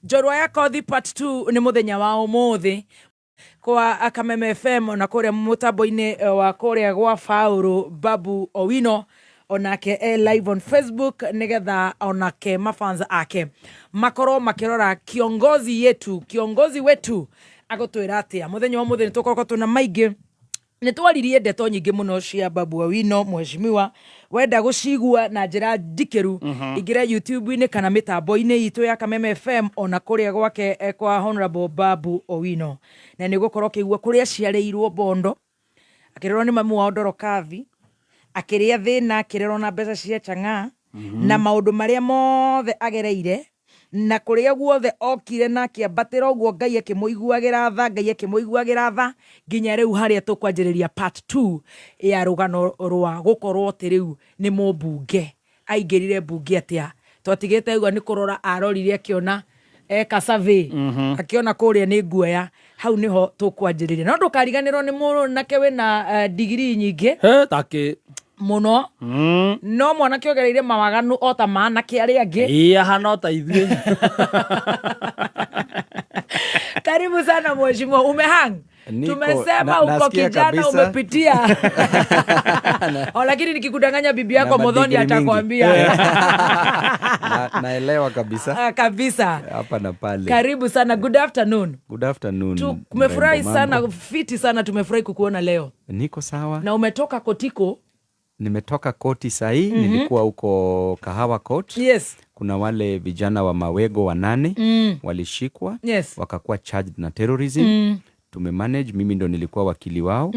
Njorua ya Kothi part 2 nĩ mũthenya wa ũmũthĩ kwa Kameme FM na kũrĩa mũtambo-inĩ wa kũrĩa gwa Faũrũ Babu Owino, onake e live on Facebook nigetha onake mafans ake makorwo makĩrora kiongozi yetu, kiongozi wetu agũtwĩra atĩa mũthenya wa mũthĩ. Nĩ tũkorwo twĩna maingĩ, nĩ twaririe ndeto nyingĩ mũno cia Babu Owino mheshimiwa. Wenda gũcigua na njĩra ndikĩru, ingĩra YouTube-inĩ kana mĩtambo-inĩ itũ ya Kameme FM ona kũrĩa gwake kwa Honorable Babu Owino, na nĩ ũgũkorwo ũkĩigua kũrĩa aciarĩirwo Bondo, akĩrerwo nĩ mamu wao Ndorokathi, akĩrĩa thĩna, akĩrerwo na mbeca cia chang'aa, na maũndũ marĩa mothe agereire na kũrĩa guothe okire na akĩambatĩra ũguo, Ngai akĩmũiguagĩra tha, Ngai akĩmũiguagĩra tha nginya rĩu harĩa tũkwanjĩrĩria part 2 ya rũgano rwa gũkorwo atĩ rĩu nĩ mũmbunge. Aingĩrire mbunge atĩa? Twatigĩte uga nĩ kũrora arorire, akĩona eka survey, akĩona kũrĩa nĩ nguoya. Hau nĩho tũkwanjĩrĩria, no ndũkariganĩrwo nĩ mwanake wĩna degree nyingĩ. He takĩ. Mũno. No mwanake ogereire mawaganu o ta manake arĩa angĩ. Ĩ, ahana o ta ithuĩ. Karibu sana mheshimiwa, umehang. Niko, Tumesema uko nasikia kijana kabisa. umepitia o, lakini nikikudanganya bibi yako Na Modhoni madegree mingi. atakwambia. Naelewa kabisa. Ah, kabisa. Hapa na pale. Karibu sana, good afternoon. Good afternoon. Tumefurahi mrembo, sana. Mambo. Fiti sana, tumefurahi kukuona leo. Niko sawa. Na umetoka kotiko. Nimetoka koti sahii. Nilikuwa huko Kahawa Court. Kuna wale vijana wa Mawego wanane walishikwa, wakakuwa charged na terrorism. Tumemanage, mimi ndo nilikuwa wakili wao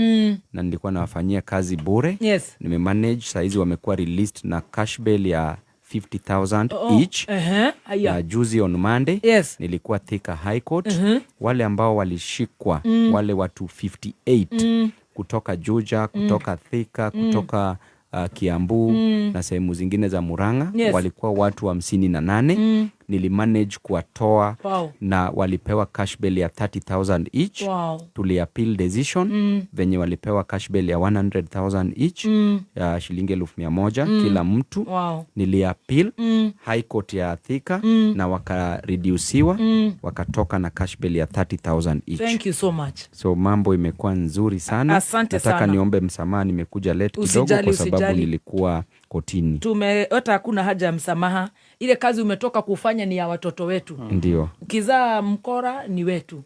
na nilikuwa nawafanyia kazi bure. Nimemanage, sahizi wamekuwa released na cash bail ya 50,000 each. Haya. Na juzi on Monday nilikuwa Thika High Court. Wale ambao walishikwa, wale watu 58 kutoka Juja, kutoka Thika, kutoka Kiambu na sehemu zingine za Murang'a, walikuwa watu 58. Nilimanage kuwatoa na walipewa cash bail ya 30,000 each. Tuliappeal decision venye walipewa cash bail ya 100,000 each, ya shilingi 100,000 kila mtu. Niliappeal High Court ya Thika na wakareduciwa, wakatoka na cash bail ya 30,000 each. Thank you so much. So mambo imekuwa nzuri sana. Asante Nataka sana. niombe msamaha, nimekuja late kidogo Usijali, kwa sababu usijali. Nilikuwa kotini. Tume hata hakuna haja ya msamaha, ile kazi umetoka kufanya ni ya watoto wetu. Ukizaa mkora ni wetu.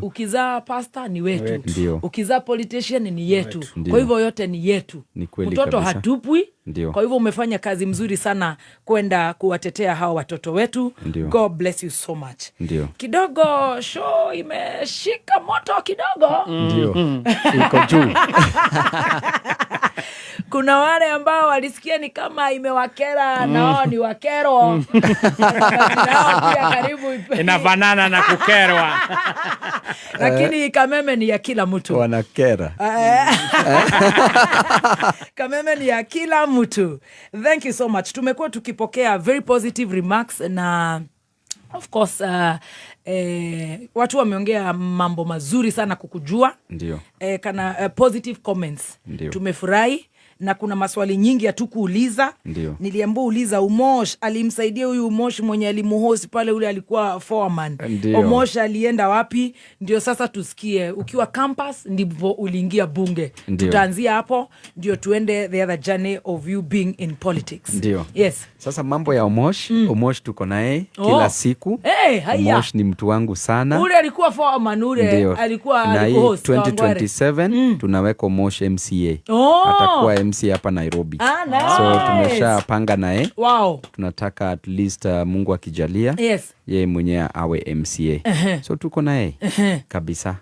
Ukizaa pasta ni wetu. Ukizaa politician ni yetu. Kwa hivyo yote ni yetu. Ni kweli Mtoto kabisa. hatupwi. Ndio. Kwa hivyo umefanya kazi mzuri sana kwenda kuwatetea hawa watoto wetu. Ndio. God bless you so much. Ndio. Kidogo show imeshika moto kidogo. Ndio, iko juu. Kuna wale ambao walisikia ni kama imewakera, na wao ni wakero nao pia karibu Inafanana na kukerwa. Lakini Kameme ni ya kila mtu. Wanakera. Kameme ni ya kila mtu. Thank you so much. Tumekuwa tukipokea very positive remarks na of course watu wameongea mambo mazuri sana kukujua. Kana positive comments. Tumefurahi na kuna maswali nyingi hatukuuliza. Niliambiwa uliza Umosh alimsaidia huyu Umosh mwenye alimuhost pale, ule alikuwa foreman. Omosh alienda wapi? Ndio sasa tusikie, ukiwa campus ndivyo uliingia bunge? Ndio. Tutaanzia hapo ndio tuende the other journey of you being in politics. Ndio. Yes. Sasa mambo ya Omosh, Omosh tuko naye kila siku. Hey, haya. Omosh ni mtu wangu sana. Ule alikuwa foreman ule. Ndio. Alikuwa Na hii alikuhost Kawangware. 2027 tunaweka Omosh MCA. Oh. Atakuwa MCA hapa Nairobi. Ah, nice. So tumeshapanga naye. Tunataka at least Mungu akijalia, yeye mwenyewe awe MCA. So tuko naye kabisa.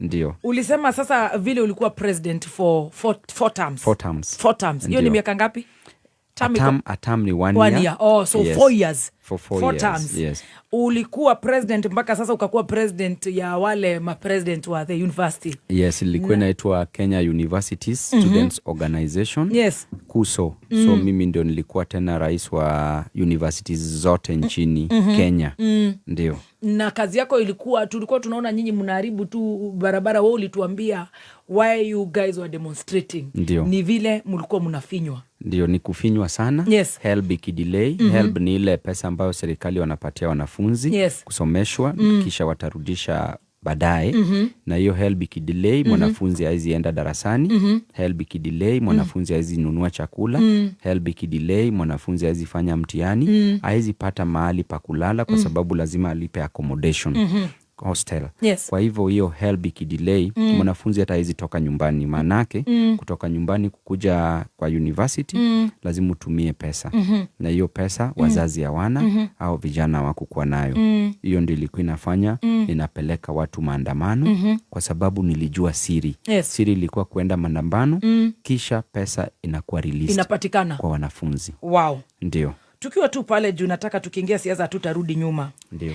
Ndio. Ulisema sasa vile ulikuwa president for four terms. Four terms. Four terms, hiyo ni Ndio. miaka ngapi? Term A term ni one one year. year. Oh, so Yes. 4 years. For 4 Four years, terms. yes. Ulikuwa president mpaka sasa ukakuwa president ya wale mapresident wa the university. Yes, ilikuwa inaitwa Kenya Universities Students Organization. KUSO. So mimi ndio nilikuwa tena rais wa universities zote nchini Kenya. Ndio. Na kazi yako ilikuwa, tulikuwa tunaona nyinyi mnaharibu tu barabara. We ulituambia why you guys were demonstrating. Ndio. Ni vile mlikuwa mnafinywa. Ndio, ni kufinywa sana. HELB ikidelay. HELB ni ile pesa ambayo serikali wanapatia wanafunzi kusomeshwa, kisha watarudisha baadaye. Na hiyo HELB ikidelay, mwanafunzi hawezi enda darasani. HELB ikidelay, mwanafunzi hawezi nunua chakula. HELB ikidelay, mwanafunzi hawezi fanya mtihani, hawezi pata mahali pa kulala kwa sababu lazima alipe accommodation, hostel. Kwa hivyo hiyo HELB ikidelay, mwanafunzi hata hawezi toka nyumbani, maanake kutoka nyumbani kukuja kwa university lazima utumie pesa, na hiyo pesa wazazi hawana au vijana hawakukuwa nayo. Hiyo ndio ilikuwa inafanya ninapeleka watu maandamano, kwa sababu nilijua siri. Siri ilikuwa kuenda maandamano, kisha pesa inakuwa released Inapatikana kwa wanafunzi. Ndio. Tukiwa tu pale juu, nataka tukiingia siasa hatutarudi nyuma. Ndio.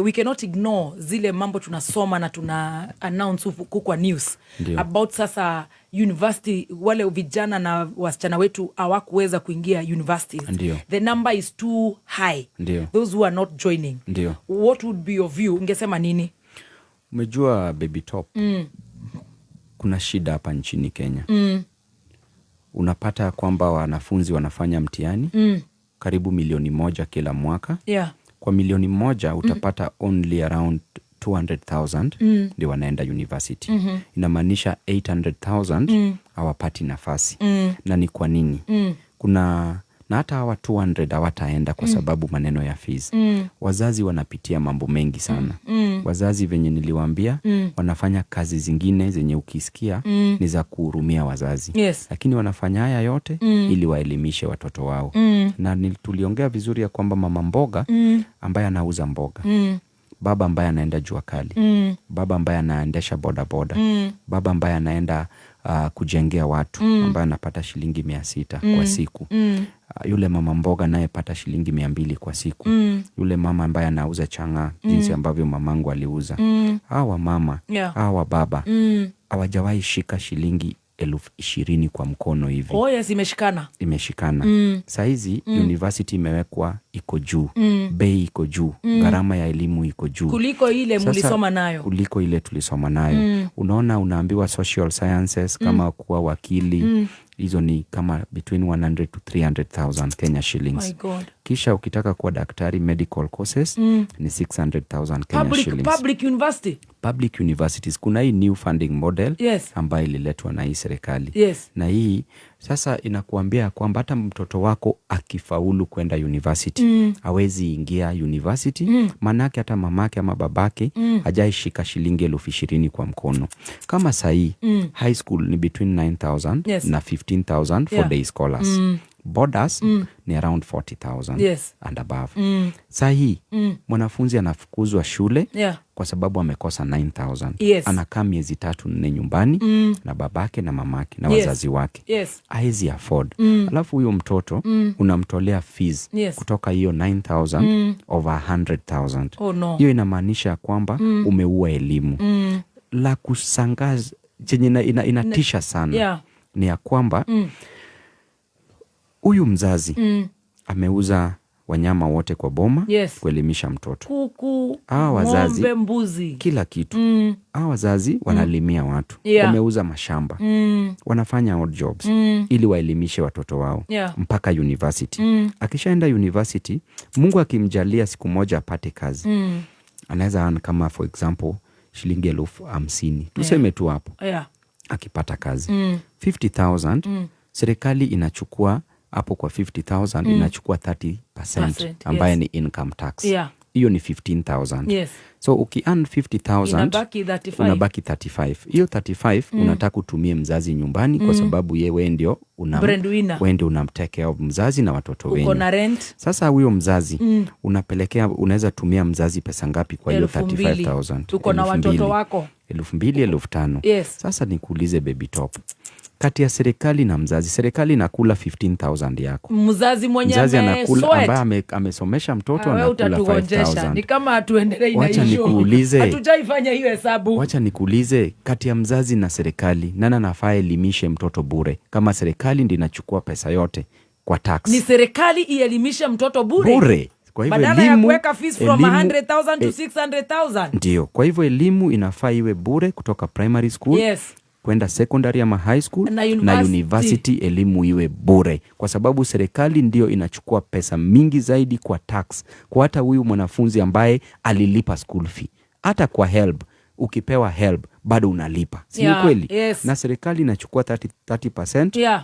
We cannot ignore zile mambo tunasoma na tuna announce huku kwa news about sasa university, wale vijana na wasichana wetu hawakuweza kuingia universities. The number is too high, those who are not joining. What would be your view? Ungesema nini? Umejua, Baby Top, kuna shida hapa nchini Kenya. Unapata kwamba wanafunzi wanafanya mtihani karibu 1 milioni kila mwaka. Kwa 1 milioni utapata only around 200,000 ndio wanaenda university. Inamaanisha 800,000 hawapati nafasi. Na ni kwa nini? Kuna na hata hawa 200 hawataenda kwa sababu maneno ya fees. Wazazi wanapitia mambo mengi sana. Wazazi, venye niliwaambia, wanafanya kazi zingine zenye ukisikia ni za kuhurumia wazazi. Lakini wanafanya haya yote ili waelimishe watoto wao. Na tuliongea vizuri ya kwamba mama mboga ambaye anauza mboga, baba ambaye anaenda jua kali, baba ambaye anaendesha bodaboda, baba ambaye anaenda kujengea watu, ambaye anapata shilingi 600 kwa siku, yule mama mboga anayepata shilingi 200 kwa siku, yule mama ambaye anauza chang'aa, jinsi ambavyo mamangu aliuza, hawa mama, hawa baba hawajawahi shika shilingi 20,000 kwa mkono hivi. Oh yes, imeshikana. Imeshikana. Sahizi university imewekwa iko juu, bei iko juu, gharama ya elimu iko juu kuliko ile Sasa, mlisoma nayo. Kuliko ile tulisoma nayo. Unaona, unaambiwa social sciences kama kuwa wakili, hizo ni kama between 100 to 300,000 Kenya shillings. My God. Kisha ukitaka kuwa daktari, medical courses ni 600,000 Kenya Public, shillings. Public university. Public universities, kuna hii new funding model ambayo ililetwa na hii serikali. Na hii sasa inakuambia kwamba hata mtoto wako akifaulu kwenda university, hawezi ingia university, maanake hata mamake ama babake hajaishika shilingi 20,000 kwa mkono. Kama sahii high school ni between 9000 na 15,000 for day scholars. Boarders ni around 40,000 and above. Sahii mwanafunzi anafukuzwa shule kwa sababu amekosa 9000. Anakaa miezi 3, 4 nyumbani na babake na mamake na wazazi wake. Haezi afford. Alafu huyo mtoto unamtolea fees kutoka hiyo 9000 over 100,000. Oh, no. Hiyo inamaanisha kwamba umeua elimu. La kusangaza chenye inatisha sana ni ya kwamba huyu mzazi ameuza wanyama wote kwa boma kuelimisha mtoto. Kuku, Hawa wazazi, ng'ombe, mbuzi. Kila kitu. Hawa wazazi wanalimia watu, wameuza mashamba, wanafanya odd jobs ili waelimishe watoto wao mpaka university. Akishaenda university, Mungu akimjalia siku moja apate kazi, anaweza earn kama for example shilingi 50,000, tuseme tu hapo. Akipata kazi 50,000, serikali inachukua hapo kwa 50,000, inachukua 30% Percent, ambaye yes. ni income tax. Hiyo ni 15,000. So uki-earn 50,000, Inabaki 35. unabaki 35. Hiyo 35 unataka utumie mzazi nyumbani kwa sababu ye we ndio una, Breadwinner. we ndio una take care of mzazi na watoto Uko wenyu. na rent. Sasa huyo mzazi unapelekea, unaweza tumia mzazi pesa ngapi kwa hiyo 2,000. 35,000? Tuko na Elfu watoto mbili. wako. 2,000, 5,000. Sasa nikuulize, Baby Top, kati ya serikali na mzazi, serikali inakula 15,000 yako. Mzazi mwenye Mzazi anakula amesweat. ambaye amesomesha mtoto Ah, wewe anakula utatugonjesha. 5000. Ni kama hatuendelei na Wacha hii show. nikuulize. Hatujaifanya hiyo hesabu. Wacha nikuulize, kati ya mzazi na serikali, nani anafaa elimishe mtoto bure kama serikali ndi inachukua pesa yote kwa tax? Ni serikali ielimishe mtoto bure. Bure. Kwa hivyo Badala ya elimu, kuweka fees from elimu, 100,000 to eh, 600,000. Ndio, kwa hivyo elimu inafaa iwe bure kutoka primary school. Kwenda secondary ama high school Na na university. University elimu iwe bure, kwa sababu serikali ndio inachukua pesa mingi zaidi kwa tax, kwa hata huyu mwanafunzi ambaye alilipa school fee. Hata kwa HELB, ukipewa HELB bado unalipa, si ni kweli? Yes. Na serikali inachukua 30%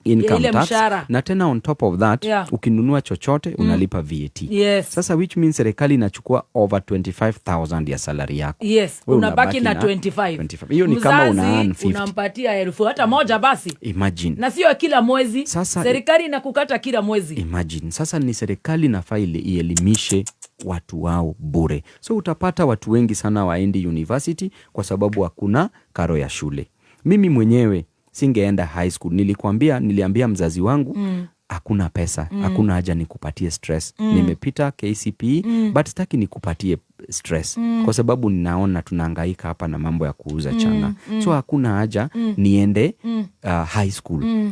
income Ya ile tax, mshahara. Na tena on top of that, ukinunua chochote unalipa VAT. Sasa which means serikali inachukua over 25,000 ya salary yako. Wewe Unabaki na 25. 25. Hiyo ni kama una Mzazi earn 50. unampatia elfu hata moja basi. Imagine. Na sio kila mwezi. Serikali inakukata kila mwezi. Imagine. Sasa ni serikali inafaa ielimishe watu wao bure. So utapata watu wengi sana waendi university kwa sababu hakuna karo ya shule. Mimi mwenyewe singeenda high school. Nilikwambia, niliambia mzazi wangu, hakuna pesa, hakuna haja nikupatie stress. Nimepita KCPE, but sitaki nikupatie stress kwa sababu ninaona tunahangaika hapa na mambo ya kuuza chang'aa. So hakuna haja niende high school.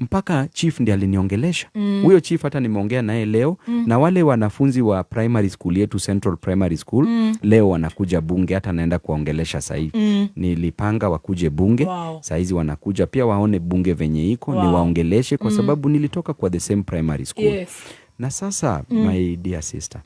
Mpaka chief ndiye aliniongelesha. Huyo chief hata nimeongea naye leo, na wale wanafunzi wa primary school yetu, Central Primary School, leo wanakuja bunge, hata naenda kuwaongelesha sahii. Nilipanga wakuje bunge. Sahizi wanakuja pia waone bunge venye iko, niwaongeleshe kwa sababu nilitoka kwa the same primary school. Na sasa, my dear sister,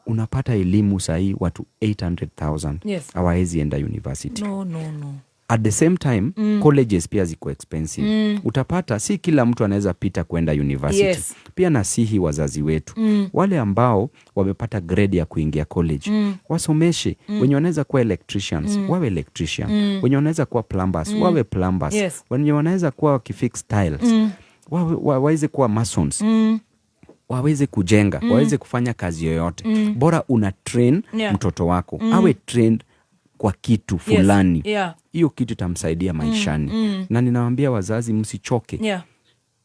unapata elimu sahii watu 800,000 hawawezi enda university. No, no, no. At the same time, colleges pia ziko expensive. Utapata si kila mtu anaweza pita kwenda university. Pia nasihi wazazi wetu, wale ambao wamepata grade ya kuingia college, wasomeshe. Wenye wanaweza kuwa electricians, wawe electrician. Wenye wanaweza kuwa plumbers, wawe plumbers. Wenye wanaweza kuwa wakifix tiles, waweze kuwa masons, waweze kujenga, waweze kufanya kazi yoyote. Bora una train mtoto wako, awe trained kwa kitu fulani, hiyo kitu itamsaidia maishani. Na ninawaambia wazazi, msichoke.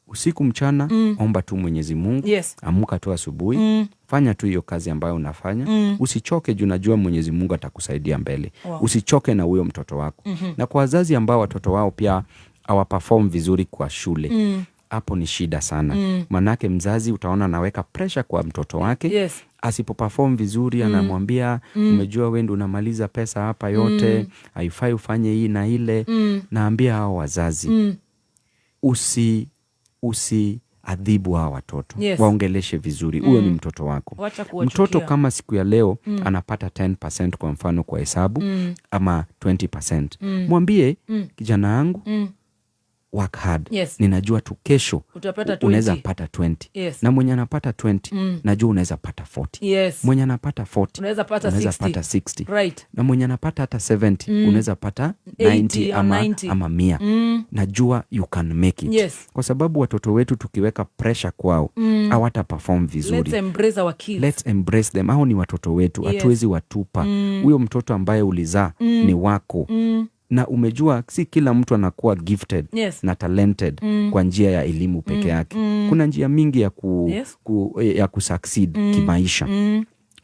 Usiku mchana, omba tu Mwenyezi Mungu. Amka tu asubuhi, fanya tu hiyo kazi ambayo unafanya. Usichoke juu najua Mwenyezi Mungu atakusaidia mbele. Usichoke na huyo mtoto wako. Na kwa wazazi ambao watoto wao pia hawaperform vizuri kwa shule, hapo ni shida sana. Manake mzazi utaona anaweka pressure kwa mtoto wake. Asipoperform vizuri, anamwambia, "Umejua wewe ndio unamaliza pesa hapa yote, haifai ufanye hii na ile." Naambia hao wazazi, usiadhibu hawa watoto. Waongeleshe vizuri. Huyo ni mtoto wako. Wacha kuwachukia. Mtoto kama siku ya leo anapata 10% kwa mfano kwa hesabu, ama 20%, mwambie, "Kijana yangu, work hard. Ninajua tu kesho Utapata 20. Unaweza pata 20. Na mwenye anapata 20, najua unaweza pata 40. Mwenye anapata 40, Unaweza pata unaweza 60. pata 60. Na mwenye anapata hata 70, unaweza pata 80 90 or ama, 90. ama 100. Najua you can make it." Kwa sababu watoto wetu tukiweka pressure kwao, hawata perform vizuri. Let's embrace our kids. Let's embrace them. Hao ni watoto wetu, hatuwezi watupa. Huyo mtoto ambaye ulizaa ni wako. Na umejua si kila mtu anakuwa gifted na talented kwa njia ya elimu peke yake. Kuna njia mingi ya kusucceed kimaisha.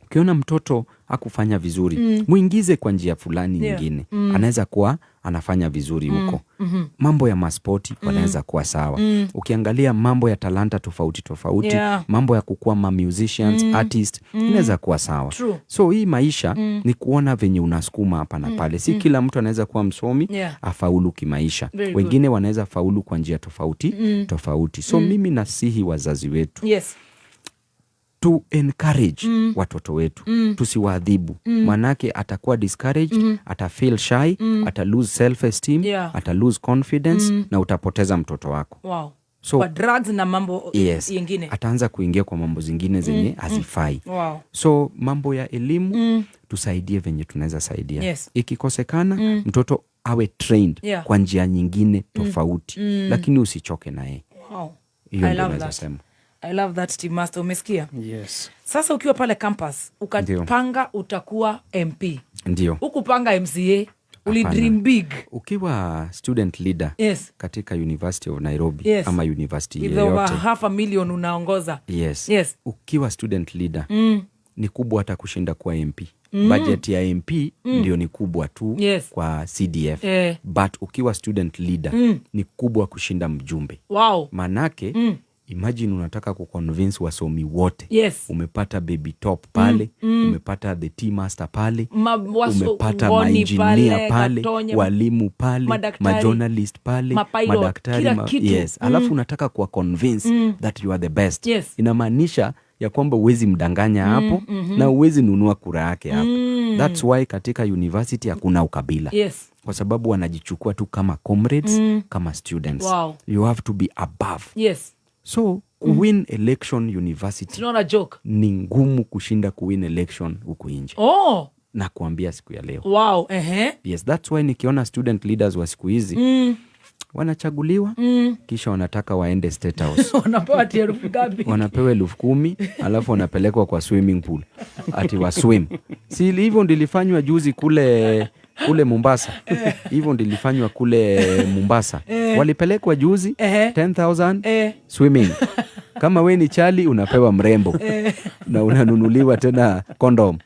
Ukiona mtoto hakufanya vizuri, mwingize kwa njia fulani nyingine, anaweza kuwa anafanya vizuri huko. Mambo ya maspoti wanaweza kuwa sawa. Ukiangalia mambo ya talanta tofauti tofauti, mambo ya kukuwa ma musicians, artist, inaweza kuwa sawa. True. So hii maisha ni kuona venye unasukuma hapa na pale. Si kila mtu anaweza kuwa msomi afaulu kimaisha. Very good. Wengine wanaweza faulu kwa njia tofauti tofauti. So mimi nasihi wazazi wetu to encourage watoto wetu, tusiwaadhibu. Manake atakuwa discouraged, ata feel shy, ata lose self esteem, ata lose confidence, na utapoteza mtoto wako. So, Kwa drugs na mambo yengine. Ataanza kuingia kwa mambo zingine zenye hazifai. So mambo ya elimu, tusaidie venye tunaweza saidia. Ikikosekana, mtoto awe trained kwa njia nyingine tofauti, lakini usichoke naye. Hiyo I ndio love naweza that. sema. I love that, Team Master. Umesikia? Yes. Sasa ukiwa pale campus ukapanga utakuwa MP. Ndio. Hukupanga MCA, uli Hapana. dream big. Ukiwa student leader katika University of Nairobi ama university With over yeyote, half a million unaongoza. Yes. Ukiwa student leader, ni kubwa hata kushinda kuwa MP. Budget ya MP ndio ni kubwa tu kwa CDF. But ukiwa student leader, ni kubwa kushinda mjumbe. Manake Imagine unataka kuconvince wasomi wote. Umepata Baby Top pale, umepata the tea master pale, umepata Woni maengineer pale, Gatonye, walimu pale, madaktari, majournalist pale, mapilot, madaktari, kila kitu. Yes. Alafu unataka kuwa convince that you are the best. Inamaanisha ya kwamba huwezi mdanganya hapo na huwezi nunua kura yake hapo. That's why katika university hakuna ukabila, kwa sababu wanajichukua tu kama comrades, kama students. You have to be above. So kuwin election university It's not a joke. Ni ngumu kushinda kuwin election huku nje, na kuambia siku ya leo. Yes, that's why nikiona student leaders wa siku hizi wanachaguliwa, kisha wanataka waende State House. Wanapewa ati elfu ngapi? Wanapewa 10,000, alafu wanapelekwa kwa swimming pool ati wa swim. Si hivyo ndilifanywa juzi kule Mombasa? Hivyo ndilifanywa kule Mombasa. Walipelekwa juzi, 10,000 swimming. Kama we ni chali, unapewa mrembo na unanunuliwa tena condom.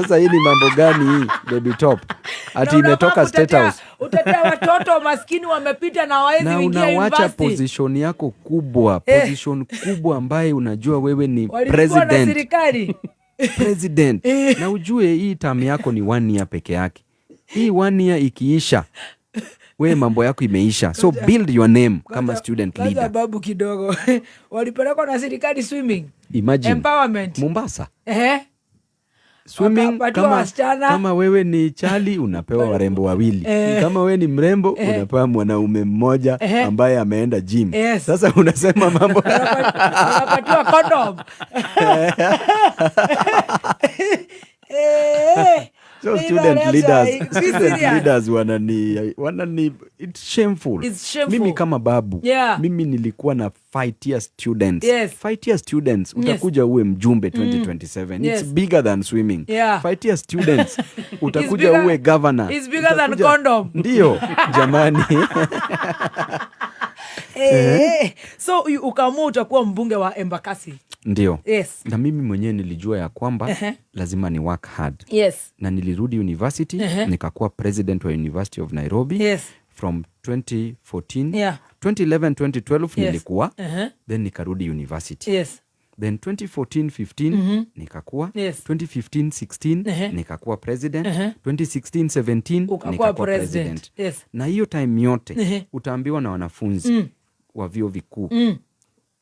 Sasa hii ni mambo gani hii, Baby Top? Ati Na unafaa imetoka State House. Utetea watoto maskini wamepita na hawawezi Na ingia unawacha university. Position yako kubwa, position kubwa ambaye unajua wewe ni Walikuwa na president. Serikali. President. Na ujue hii term yako ni one year peke yake. Hii one year ikiisha, we mambo yako imeisha. So build your name kama student Kwanza leader. babu kidogo, walipelekwa na serikali swimming. Imagine. Empowerment. Mombasa. Swimming. Wakapatiwa wasichana. Kama wewe ni chali, unapewa warembo wawili. Kama wewe ni mrembo, unapewa mwanaume mmoja ambaye ameenda gym. Sasa unasema mambo Wanapatiwa condom. So Ni student Vanessa, leaders, be student serious. leaders wanani it's shameful. It's shameful. Mimi kama babu, mimi nilikuwa na fightia students. Fightia students, utakuja uwe mjumbe 2027. It's bigger than swimming. Fightia students, utakuja uwe governor. It's bigger than condom. Ndio, jamani. So ukaamua utakuwa mbunge wa Embakasi. Ndio. Yes. Na mimi mwenyewe nilijua ya kwamba lazima ni work hard. Na nilirudi university, nikakuwa president wa University of Nairobi from 2014, 2011, 2012 nilikuwa, then nikarudi university. Then 2014 15 nikakuwa, 2015 16 nikakuwa president, 2016 17 Ukakuwa nikakuwa president. president. Na hiyo time yote utaambiwa na wanafunzi wa vyuo vikuu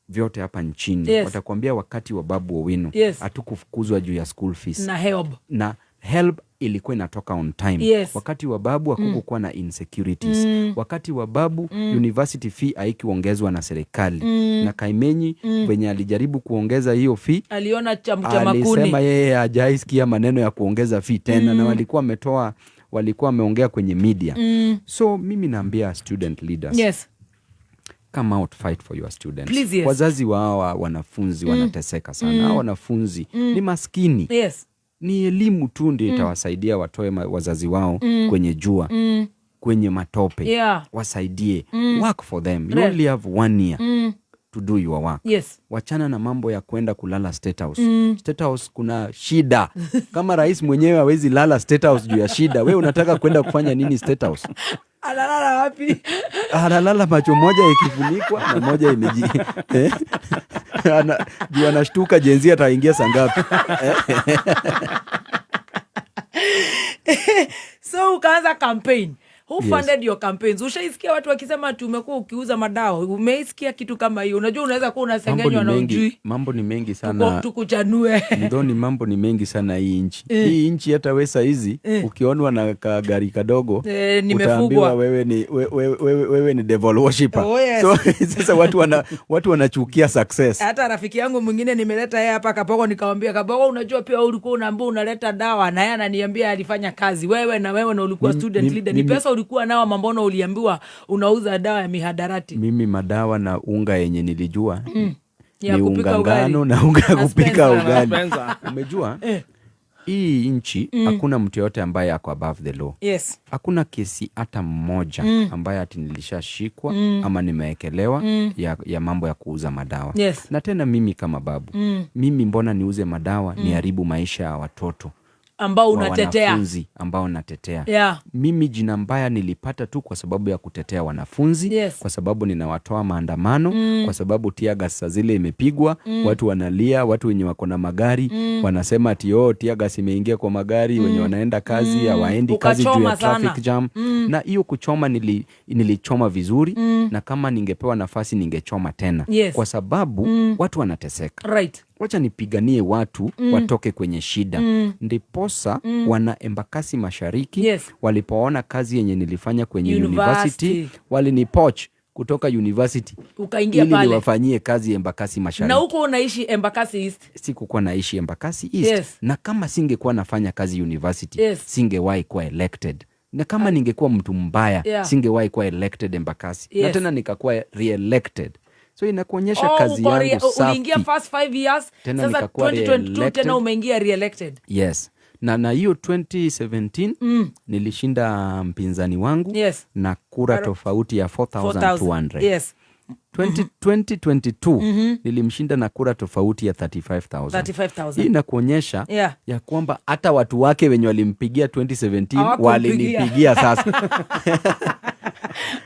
vyote hapa nchini, watakuambia wakati wa Babu Owino hatukufukuzwa juu ya school fees. Na HELB. Na HELB ilikuwa inatoka on time. Wakati wa babu hakukukuwa na insecurities. Wakati wa babu university fee haikuongezwa na serikali. Na Kaimenyi, venye alijaribu kuongeza hiyo fee, Aliona cha makuni. Alisema yeye hajaisikia maneno ya kuongeza fee tena, na walikuwa wameongea kwenye media. So mimi naambia student leaders, come out, fight for your students. Please, yes. Wazazi wa hawa wanafunzi wanateseka sana. Hawa wanafunzi ni maskini. Ni elimu tu ndio itawasaidia watoe wazazi wao kwenye jua, kwenye matope. Wasaidie. Work for them. You only have one year to do your work. Wachana na mambo ya kwenda kulala State House. State House kuna shida. Kama rais mwenyewe hawezi lala State House juu ya shida, we unataka kwenda kufanya nini State House? Analala wapi? Analala macho moja ikifunikwa na moja imeji eh? Juu anashtuka Gen Z ataingia saa ngapi. So ukaanza campaign. Who Yes. funded your campaigns? Ushaisikia watu wakisema ati umekuwa ukiuza madawa? Umeisikia kitu kama hiyo? Unajua unaweza kuwa Mambo unasengenywa ni na mengi, ujui. Mambo ni mengi sana. Tukuchanue. Mdhoni, mambo ni mengi sana hii nchi. Hii nchi hata we saizi ukionwa na kagari kadogo, Nimefugwa. utaambiwa wewe ni, wewe ni devil worshipper. Oh, yes. So sasa watu wanachukia success. Hata rafiki yangu mwingine nimeleta yeye hapa Kabogo, nikamwambia, "Kabogo, unajua pia ulikuwa unaambia unaleta dawa," na yeye ananiambia alifanya kazi. Wewe na wewe na ulikuwa student leader. Ni pesa ulikuwa nao ama mbona uliambiwa unauza dawa ya mihadarati? Mimi madawa na unga yenye nilijua Ya ni kupika unga ugali. ngano na unga ya Na kupika Spencer. ugali. Spencer. Umejua hii nchi hakuna mtu yoyote ambaye ako above the law. Hakuna kesi hata mmoja ambaye ati nilishashikwa ama nimewekelewa ya mambo ya kuuza madawa. Na tena mimi kama babu, mimi mbona niuze madawa niharibu maisha ya watoto? Ambao wa unatetea. Wanafunzi ambao natetea. Mimi jina mbaya nilipata tu kwa sababu ya kutetea wanafunzi, kwa sababu ninawatoa maandamano, kwa sababu teargas saa zile imepigwa, watu wanalia, watu wenye wako na magari wanasema ati, "Oh, teargas imeingia kwa magari." Wenye wanaenda kazi hawaendi kazi juu Ukachoma ya traffic sana. jam. Na hiyo kuchoma nilichoma vizuri, na kama ningepewa nafasi ningechoma tena, kwa sababu watu wanateseka. Wacha nipiganie watu watoke kwenye shida. Ndiposa wana Embakasi Mashariki walipoona kazi yenye nilifanya kwenye University. university, walinipoach kutoka university Ukaingia ili pale. niwafanyie kazi Embakasi Mashariki. Na huko unaishi Embakasi East. Sikukuwa naishi Embakasi East. Na kama singekuwa nafanya kazi university, singewahi kuwa elected, na kama ningekuwa mtu mbaya, singewahi kuwa elected Embakasi na tena nikakuwa re-elected. So inakuonyesha Oh, kazi yangu uliingia safi. First 5 years. Tena Sasa nikakuwa 2022 re-elected. tena umeingia re-elected. Yes, na hiyo 2017 nilishinda mpinzani wangu na kura tofauti ya 4200. 2022 nilimshinda na kura tofauti ya 35,000. 35,000. Hii inakuonyesha ya kwamba hata watu wake wenye walimpigia 2017 Hawakumpigia. walinipigia sasa.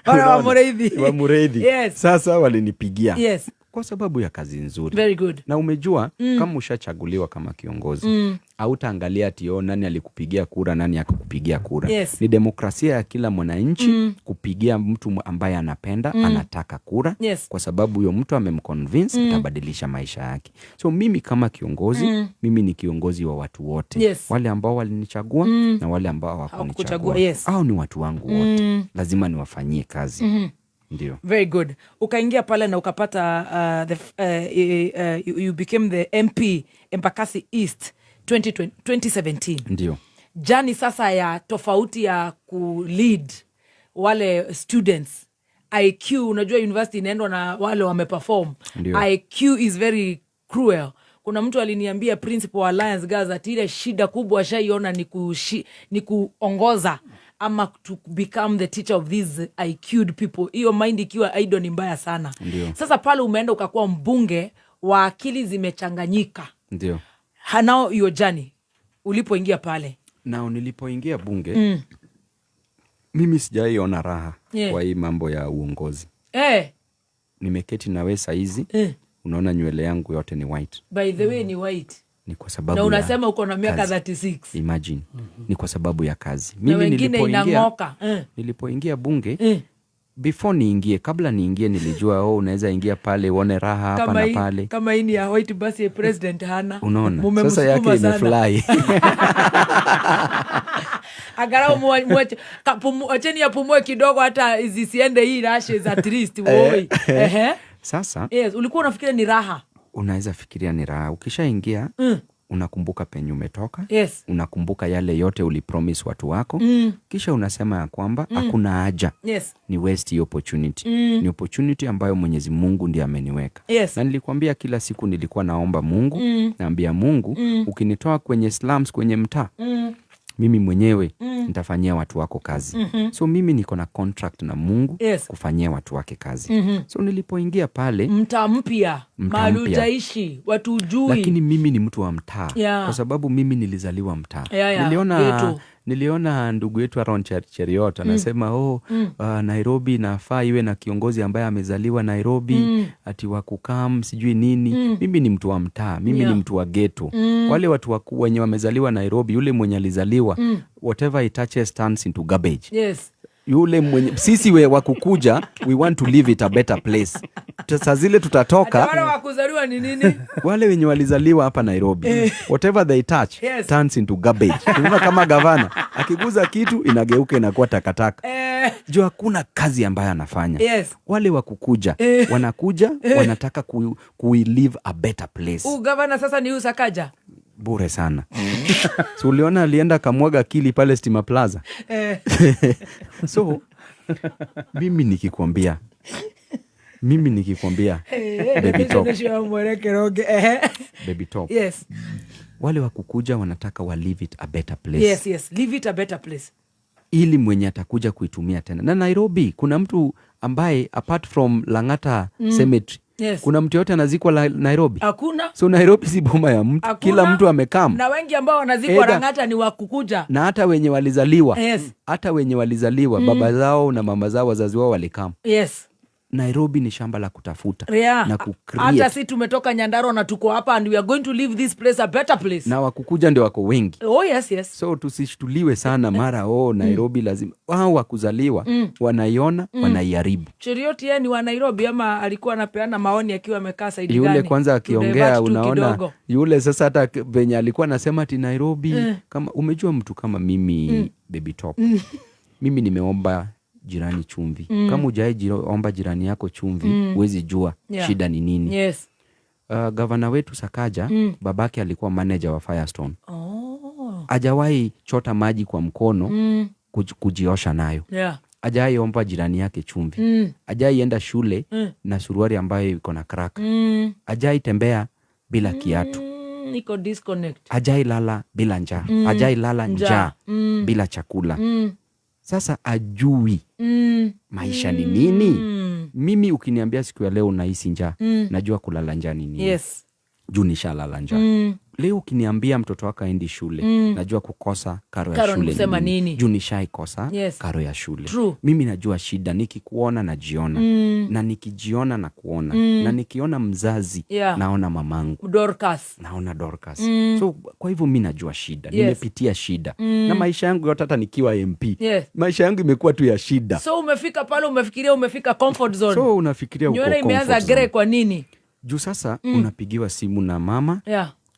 Wale wa Unaona? Mureithi. Wa Mureithi. Sasa walinipigia kwa sababu ya kazi nzuri. Very good. Na umejua kama ushachaguliwa kama kiongozi, hautaangalia ati, oh, nani alikupigia kura, nani akakupigia kura. Ni demokrasia ya kila mwananchi kupigia mtu ambaye anapenda, anataka kura, kwa sababu huyo mtu amemconvince atabadilisha maisha yake. So mimi kama kiongozi, mimi ni kiongozi wa watu wote, wale ambao walinichagua na wale ambao Hawakuchagua, hawakunichagua. Au ni watu wangu wote, lazima niwafanyie kazi. Ndio. Very good. Ukaingia pale na ukapata you became the MP Embakasi East 2020, 2017. Ndio. Journey sasa ya tofauti ya kulead wale students, IQ, unajua university inaendwa na wale wameperform. Ndio. IQ is very cruel. Kuna mtu aliniambia, principal wa Alliance Girls, ati ile shida kubwa ashaiona ni kuongoza ama to become the teacher of these IQ'd people. Hiyo mind ikiwa idle ni mbaya sana. Ndio. Sasa pale umeenda ukakuwa mbunge wa akili zimechanganyika. Ndio. Hanao hiyo journey ulipoingia pale. Na nilipoingia bunge, mimi sijaiona raha kwa hii mambo ya uongozi. Nimeketi na we saizi, unaona nywele yangu yote ni white. By the way, ni white. Ni kwa sababu Na ya unasema uko na miaka kazi. 36. Imagine, ni kwa sababu ya kazi. Na Mimi wengine inang'oka. Nilipoingia bunge, before niingie, kabla niingie, nilijua, oh, unaweza ingia pale uone raha hapa Kama na hii, pale. Kama hii ni ya white, basi president hana. Unaona, Mumemsukuma sasa yake sana. imefly. Angalau acheni apumue kidogo, hata zisiende hii rashes at least. Woi. Ehe. Sasa Yes, ulikuwa unafikiria ni raha. Unaweza fikiria ni raha. Ukishaingia, unakumbuka penye umetoka, unakumbuka yale yote ulipromise watu wako, kisha unasema ya kwamba hakuna haja ni waste hii opportunity. Ni opportunity ambayo Mwenyezi Mungu ndiye ameniweka. Na nilikwambia kila siku nilikuwa naomba Mungu, naambia Mungu, ukinitoa kwenye slums, kwenye mtaa, mimi mwenyewe nitafanyia watu wako kazi. So mimi niko na contract na Mungu kufanyia watu wake kazi. So nilipoingia pale, Mtaa mpya, Mtaa mahali mpya. utaishi, watu ujui. Lakini mimi ni mtu wa mtaa kwa sababu mimi nilizaliwa mtaa. Niliona, Ghetto. niliona ndugu yetu Aaron Cheriot anasema, oh, Nairobi inafaa iwe na kiongozi ambaye amezaliwa Nairobi, ati wakukam sijui nini. Mimi ni mtu wa mtaa, mimi ni mtu wa ghetto. Wale watu wenye wamezaliwa Nairobi, yule mwenye alizaliwa, whatever he touches turns into garbage. Yule mwenye, sisi we wakukuja, we want to live it a better place. Saa zile tutatoka. Hata wale wakuzaliwa ni nini? Wale wenye walizaliwa hapa Nairobi, whatever they touch turns into garbage. Unaona kama gavana akiguza kitu inageuka inakuwa takataka, juu hakuna kazi ambayo anafanya. Wale wakukuja wanakuja wanataka ku live a better place. Huu gavana sasa ni huyu Sakaja. Bure sana. So uliona alienda akamwaga akili pale Stima Plaza. So mimi nikikwambia baby top, baby top, wale wakukuja wanataka wa live it a better place, Yes, leave it a better place. Ili mwenye atakuja kuitumia tena. Na Nairobi kuna mtu ambaye apart from Lang'ata Cemetery Kuna mtu yote anazikwa Nairobi? Hakuna. So Nairobi si boma ya mtu. Hakuna. Kila mtu amekam. Na wengi ambao wanazikwa Lang'ata ni wakukuja. Na hata wenye walizaliwa, hata wenye walizaliwa, baba zao na mama zao, wazazi wao walikam. Nairobi ni shamba la kutafuta na kucreate. Hata si tumetoka Nyandarua na tuko hapa and we are going to leave this place a better place. Na wakukuja ndio wako wengi. Oh yes. So tusishtuliwe sana mara, oh, Nairobi lazima wao wakuzaliwa wanaiona, wanaiharibu. Cheruiyot yeye ni wa Nairobi ama alikuwa anapeana maoni akiwa amekaa side Yule gani? kwanza akiongea Tudivert tu unaona kidogo. Yule sasa hata venye alikuwa anasema ati Nairobi, kama umejua mtu kama mimi, Baby Top, mimi nimeomba jirani chumvi. Kama hujai omba jirani yako chumvi, huwezi jua shida ni nini. Gavana wetu Sakaja, babake alikuwa manager wa Firestone. Hajawahi chota maji kwa mkono kujiosha nayo. Hajawahi omba jirani yake chumvi. Hajawahi enda shule na suruali ambayo iko na crack. Hajawahi tembea bila kiatu. Iko disconnect. Hajai lala bila njaa. Hajai lala Njaa. njaa bila chakula. Sasa ajui maisha ni nini. Mimi ukiniambia siku ya leo unahisi njaa, najua kulala njaa ni nini. Juu nishalala njaa. Leo ukiniambia mtoto wako aendi shule, najua kukosa karo ya Karo ni shule ni kusema nini. nini? Juu nishaikosa karo ya shule. Mimi najua shida, nikikuona najiona. Na nikijiona na kuona. Na nikiona mzazi, naona mamangu. Dorcas. Naona Dorcas. So kwa hivyo mi najua shida. Nimepitia shida. Na maisha yangu yote hata nikiwa MP. Maisha yangu imekuwa tu ya shida. So umefika pale umefikiria umefika comfort zone. So unafikiria uko Nywele imeanza comfort zone. grey kwa nini? Juu sasa unapigiwa simu na mama,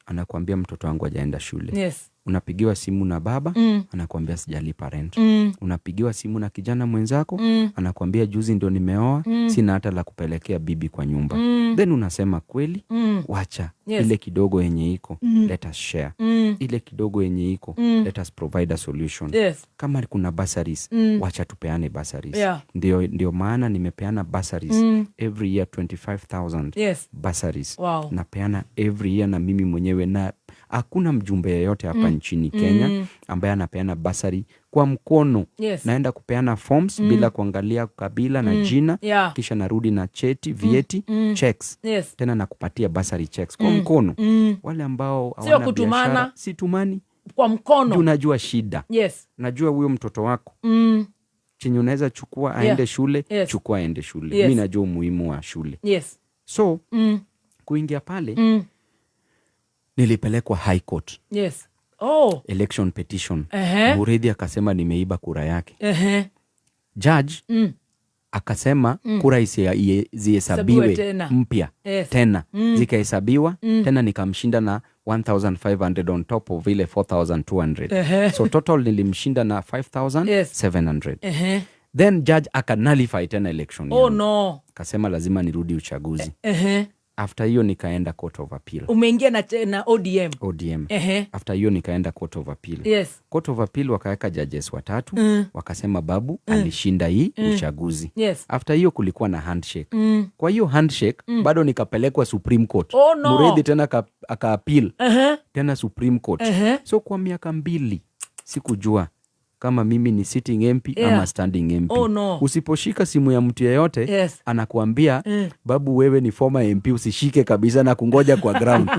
anakuambia mtoto wangu hajaenda shule. Unapigiwa simu na baba, anakuambia sijalipa rent. Unapigiwa simu na kijana mwenzako, anakuambia juzi ndio nimeoa, sina hata la kupelekea bibi kwa nyumba. Then unasema kweli, wacha ile kidogo yenye iko, let us share. Ile kidogo yenye iko, let us provide a solution. Kama kuna bursaries, wacha tupeane bursaries. Ndio maana nimepeana bursaries every year 25,000 bursaries. Napeana every year na mimi mwenyewe, na hakuna mjumbe yeyote hapa nchini Kenya ambaye anapeana basari kwa mkono. Naenda kupeana forms bila kuangalia kabila na jina, kisha narudi na cheti, vyeti, checks. Tena nakupatia basari checks kwa mkono. Wale ambao Sio hawana kutumana. biashara, situmani. Kwa mkono. Juu najua shida. Najua huyo mtoto wako. Chenye unaweza chukua aende shule, chukua aende shule. Mi najua umuhimu wa shule. So, kuingia pale, nilipelekwa High Court. Oh. Election petition. Muriithi akasema nimeiba kura yake. Judge akasema kura zihesabiwe Hesabiwe tena. mpya. Tena. Zikahesabiwa, tena nikamshinda na 1500 on top of ile 4200. So total nilimshinda na 5700. Then judge akanullify tena election Oh, yangu. no. Akasema lazima nirudi uchaguzi. After hiyo nikaenda Court of Appeal. Umeingia na ODM. ODM. After hiyo nikaenda Court of Appeal. Court of Appeal wakaweka judges watatu, wakasema Babu alishinda hii uchaguzi. After hiyo kulikuwa na handshake. Kwa hiyo handshake bado nikapelekwa Supreme Court. Oh, no. Muriithi tena aka appeal. Tena Supreme Court. So kwa miaka 2 sikujua kama mimi ni sitting MP ama standing MP. Oh, no. Usiposhika simu ya mtu yeyote, anakuambia, Babu wewe ni former MP, usishike kabisa na kungoja kwa ground.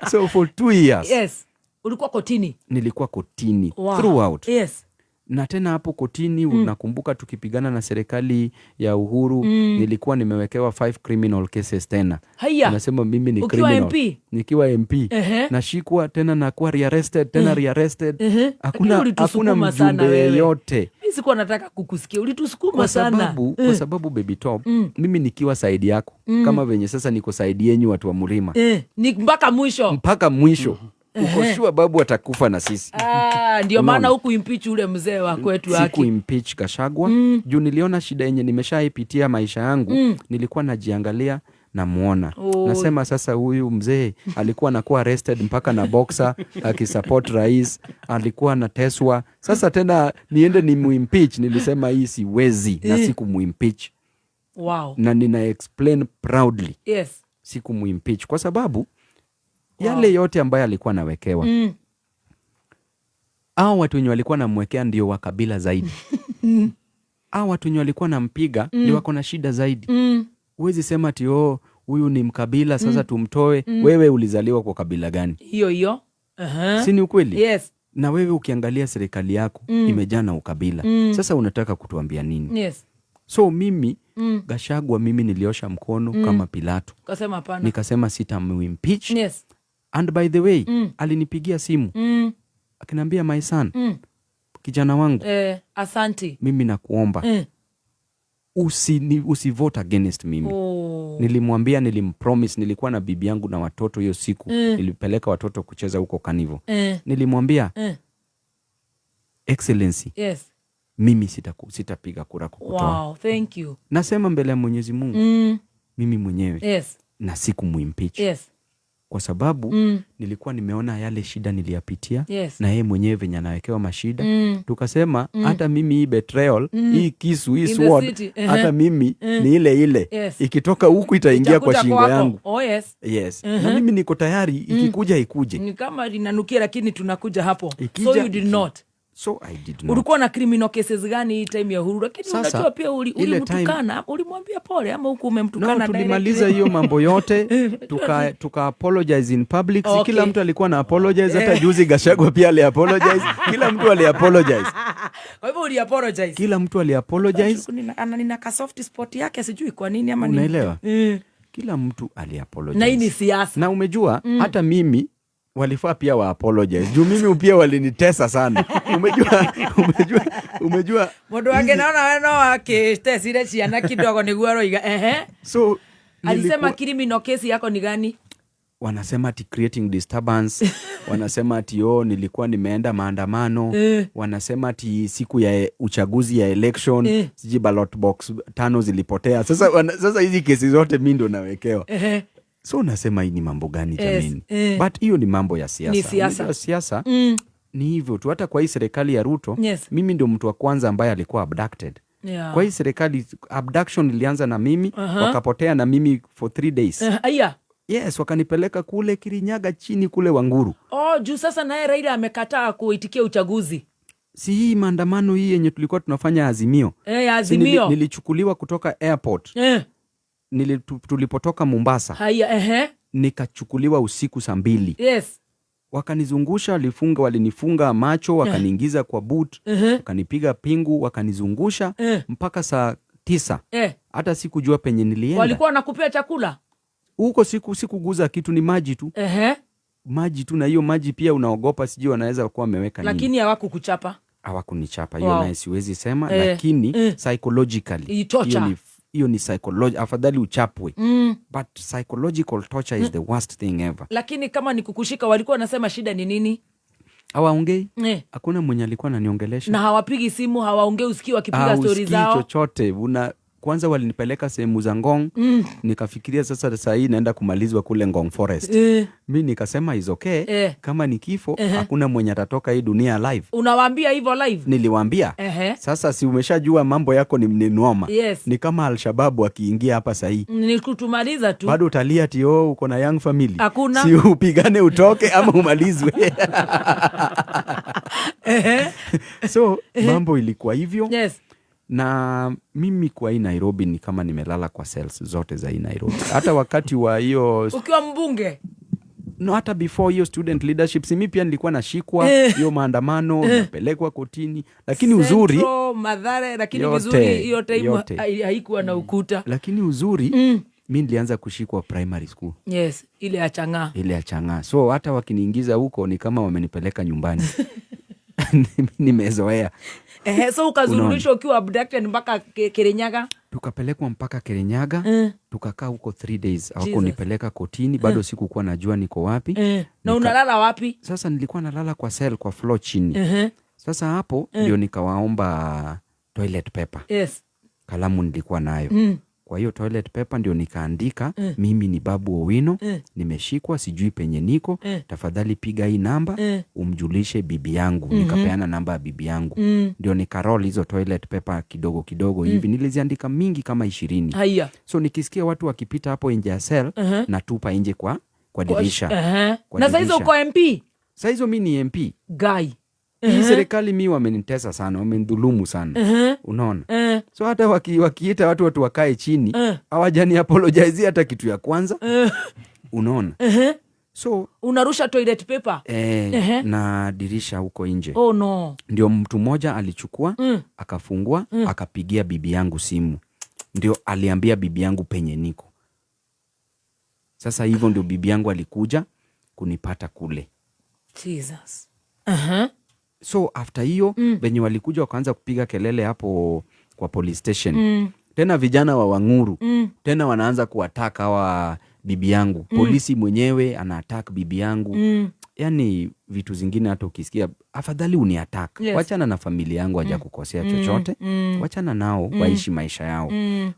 So for 2 years. Ulikuwa kotini? Nilikuwa kotini Wow. throughout. Na tena hapo kotini, unakumbuka tukipigana na serikali ya Uhuru, nilikuwa nimewekewa 5 criminal cases tena. Haya. Unasema mimi ni Ukiwa criminal. MP? Nikiwa MP. Nashikwa tena na kuwa rearrested, tena rearrested. Hakuna Lakini ulitusukuma sana mjumbe wewe. yeyote. Mimi sikuwa nataka kukusikia. Ulitusukuma sana. Kwa sababu Baby Top, mimi nikiwa side yako, kama venye sasa niko side yenyu watu wa Mlima. Ni mpaka mwisho. Mpaka mwisho. Uko sure Babu atakufa na sisi. Ndio maana Unaona? huku impeach ule mzee wa kwetu Siku haki. impeach Gachagua. Juu niliona shida yenye nimeshaipitia maisha yangu, nilikuwa najiangalia namuona. Nasema sasa huyu mzee alikuwa anakuwa arrested mpaka na boxer akisupport rais, alikuwa anateswa. Sasa tena niende ni muimpeach, nilisema hii siwezi na sikumuimpeach. Na nina explain proudly. Sikumuimpeach kwa sababu yale yote ambayo alikuwa anawekewa. Hao watu wenye walikuwa wanamwekea ndio wa kabila zaidi. Hao watu wenye walikuwa wanampiga ndio wako na shida zaidi. Huwezi sema ati, oh, huyu ni mkabila, sasa tumtoe. Wewe ulizaliwa kwa kabila gani? Hiyo hiyo. Si ni ukweli? Yes. Na wewe ukiangalia serikali yako imejaa na ukabila. Sasa unataka kutuambia nini? So mimi Gachagua, mimi niliosha mkono kama Pilato. Kasema hapana. Nikasema sitamuimpeach. And by the way, alinipigia simu akiniambia, "My son, kijana wangu, Asante. Mimi nakuomba usivote against mimi." Nilimwambia, nilimpromise, nilikuwa na bibi yangu na watoto hiyo siku. Nilipeleka watoto kucheza huko Carnival. Nilimwambia, "Excellency, mimi sitapiga kura kukutoa." Wow, thank you. Nasema mbele ya Mwenyezi Mungu, mimi mwenyewe, na sikumuimpeach kwa sababu nilikuwa nimeona yale shida niliyapitia na yeye mwenyewe venye anawekewa mashida. Tukasema hata mimi hii betrayal, hii kisu, hii In the sword, city. hata mimi ni ile ile, ikitoka huku itaingia kwa Itakuja shingo kwako. yangu. Oh, yes. Yes, na mimi niko tayari, ikikuja ikuje. Ni kama linanukia, lakini tunakuja hapo. Ikija, So you did not. So I did not. Ulikuwa na criminal cases gani hii time ya Uhuru? Lakini Sasa, unajua pia ile ulimtukana, ulimwambia pole ama huku umemtukana No, tulimaliza directly? hiyo mambo yote, tuka apologize in public. Si kila mtu alikuwa na apologize? Hata juzi Gachagua pia ali apologize. Kila mtu ali apologize. Kwa hivyo uli apologize. Kila mtu ali apologize. Nina ka soft spot yake, sijui kwa nini ama nini. Unaelewa, kila mtu ali apologize. Na hii ni siasa. Na umejua hata mimi walifaa pia wa apologize juu mimi pia walinitesa sana. Umejua Mundu wake naona we no akitecire ciana kidogo niguo aroiga ehe. So Alisema criminal case yako ni gani? Wanasema ati creating disturbance, wanasema ati, oh, nilikuwa nimeenda maandamano, wanasema ati siku ya uchaguzi, ya election, sijui ballot box tano zilipotea. Sasa hizi kesi zote mi ndo nawekewa. So unasema hii ni mambo gani jameni? But hiyo ni mambo ya siasa. Ni siasa. Unajua siasa ni hivyo tu. Hata kwa hii serikali ya Ruto, mimi ndio mtu wa kwanza ambaye alikuwa abducted kwa hii serikali. Abduction ilianza na mimi. Wakapotea na mimi for 3 days. Aya. Yes, wakanipeleka kule Kirinyaga chini kule Wanguru. Oh, juu sasa naye Raila amekataa kuitikia uchaguzi. Si hii maandamano hii yenye tulikuwa tunafanya Azimio? Si Azimio. Nilichukuliwa kutoka airport, tulipotoka Mombasa, Haya, ehe. nikachukuliwa usiku saa 2. Wakanizungusha, walinifunga macho, wakaniingiza kwa boot, wakanipiga pingu, wakanizungusha mpaka saa 9. Hata sikujua penye nilienda. Walikuwa wanakupea chakula? Huko sikuguza kitu, ni maji tu. Maji tu, na hiyo maji pia unaogopa, sijui wanaweza kuwa wameweka nini. Lakini hawakukuchapa? Hawakunichapa, hiyo naye siwezi sema, lakini psychologically Hii torture. hiyo ni afadhali uchapwe, but psychological torture is the worst thing ever. Lakini kama ni kukushika, walikuwa wanasema shida ni nini? Hawaongei. Hakuna mwenye alikuwa ananiongelesha. Na hawapigi simu, hawaongei, usikii wakipiga stori Hausikii zao? chochote. Kwanza walinipeleka sehemu za Ngong, nikafikiria sasa saa hii naenda kumalizwa kule Ngong Forest. Mi nikasema is okay, kama ni kifo, hakuna mwenye atatoka hii dunia alive. Unawaambia hivyo live? Niliwaambia. Sasa si umeshajua mambo yako ni noma? Yes. Ni kama Alshababu akiingia hapa sahii, Ni kutumaliza tu. Bado utalia ati, oh, uko na young family? Hakuna. Si upigane utoke ama umalizwe. So mambo ilikuwa hivyo. Na mimi kwa hii Nairobi ni kama nimelala kwa cells zote za hii Nairobi, hata wakati wa hiyo Ukiwa mbunge? No, hata before hiyo student leadership, si mi pia nilikuwa nashikwa hiyo maandamano, napelekwa kotini, lakini uzuri Central, Mathare, lakini Yote, vizuri hiyo time yote. haikuwa na ukuta. Lakini uzuri mi nilianza kushikwa primary school. Yes, ile ya chang'aa. Ile ya chang'aa, so hata wakiniingiza huko ni kama wamenipeleka nyumbani, nimezoea. Ehe, so ukazururishwa ukiwa abducted mpaka Kirinyaga? Tukapelekwa mpaka Kirinyaga. Tukakaa huko 3 days, hawakunipeleka kotini, bado sikukuwa najua niko wapi. Na unalala wapi? Sasa nilikuwa nalala kwa cell, kwa floor chini. Sasa hapo ndio nikawaomba toilet paper. Kalamu nilikuwa nayo. Kwa hiyo toilet paper ndio nikaandika, "Mimi ni Babu Owino, nimeshikwa, sijui penye niko, tafadhali piga hii namba umjulishe bibi yangu." Nikapeana namba ya bibi yangu. Ndio nikaroll hizo toilet paper kidogo kidogo hivi, niliziandika mingi kama 20. So nikisikia watu wakipita hapo nje ya cell, natupa nje kwa dirisha. Kwa Na saizo dirisha. uko MP? Saa hizo mi ni MP. Guy. Hii serikali mi wamenitesa sana, wamenidhulumu sana, unaona? So hata wakiita watu wakae chini, hawajani apologize hata kitu ya kwanza, unaona? So Unarusha toilet paper. Na dirisha huko nje. Oh no. Ndio mtu mmoja alichukua, akafungua, akapigia bibi yangu simu, ndio aliambia bibi yangu penye niko. Sasa hivyo ndio bibi yangu alikuja kunipata kule. Jesus. So after hiyo, venye walikuja wakaanza kupiga kelele hapo kwa police station, tena vijana wa Wang'uru tena wanaanza kuattack hawa bibi yangu. Polisi mwenyewe ana attack bibi yangu. Yani vitu zingine hata ukisikia, afadhali uni attack. Wachana na familia yangu, haja kukosea chochote. Wachana nao waishi maisha yao.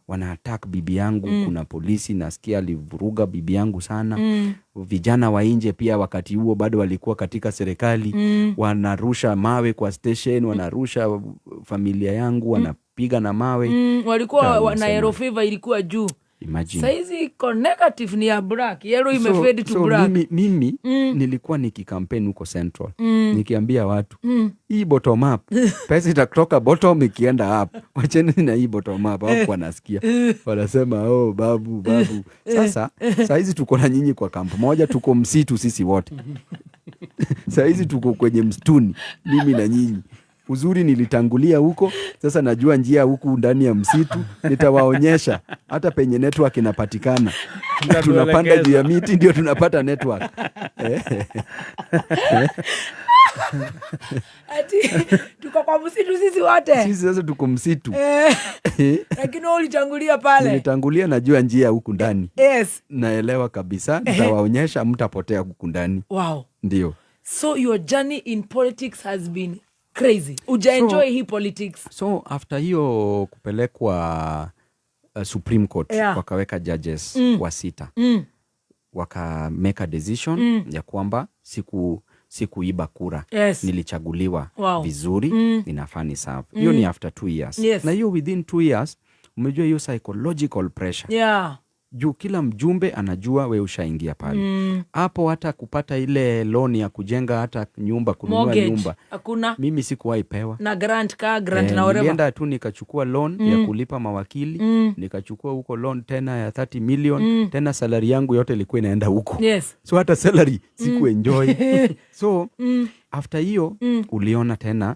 Wana attack bibi yangu. Kuna polisi nasikia alivuruga bibi yangu sana. Vijana wa nje pia wakati huo bado walikuwa katika serikali, wanarusha mawe kwa station, wanarusha familia yangu, wanapiga na mawe. Walikuwa na Wanasema. Yellow fever ilikuwa juu. Imagine. Saizi iko negative, ni ya black. Yellow imefade to So black. mimi nilikuwa nikikampeni huko Central, nikiambia watu, hii bottom up, pesa itatoka bottom ikienda up, wacheni na hii bottom up. Hapo wanasikia wanasema, "Oh, Babu, Babu." Sasa sahizi tuko na nyinyi kwa camp moja, tuko msitu sisi wote. Sahizi tuko kwenye msituni mimi na nyinyi. Uzuri nilitangulia huko, sasa najua njia huku ndani ya msitu, nitawaonyesha hata penye network inapatikana. Tunapanda juu ya miti ndio tunapata network. Ati tuko kwa msitu sisi wote. Sisi sasa tuko msitu. Lakini wewe ulitangulia pale. Nilitangulia, najua njia huku ndani. Naelewa kabisa, nitawaonyesha, mtapotea huku ndani. Ndio. So your journey in politics has been crazy. Uja enjoy hii politics. So after hiyo kupelekwa Supreme Court, wakaweka judges wa sita, waka make a decision ya kwamba sikuiba kura, nilichaguliwa vizuri, ninafaa ni serve. Hiyo ni after 2 years. Na hiyo within 2 years, umejua hiyo psychological pressure, juu kila mjumbe anajua we ushaingia pale hapo, hata kupata ile loan ya kujenga hata nyumba, kununua Mortgage. nyumba, Hakuna. mimi sikuwahi pewa. Na grant ka grant na whatever. Nilienda tu nikachukua loan ya kulipa mawakili, nikachukua huko loan tena ya 30 million. Tena salary yangu yote ilikuwa inaenda huko. So hata salary sikuenjoy. So after hiyo uliona tena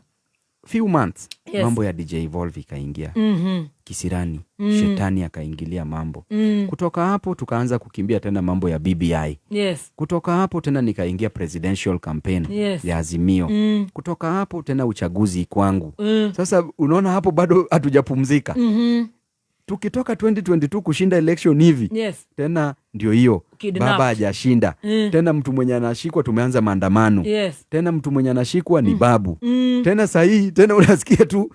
few months, mambo ya DJ Evolve ikaingia, kisirani, shetani akaingilia mambo. Kutoka hapo tukaanza kukimbia tena mambo ya BBI. Kutoka hapo tena nikaingia presidential campaign ya Azimio. Kutoka hapo tena uchaguzi kwangu. Sasa unaona hapo bado hatujapumzika. Tukitoka 2022 kushinda election hivi, tena ndio hiyo, Kidnapped. baba hajashinda tena, mtu mwenye anashikwa tumeanza maandamano. Tena mtu mwenye anashikwa ni Babu. Tena sahii tena unasikia tu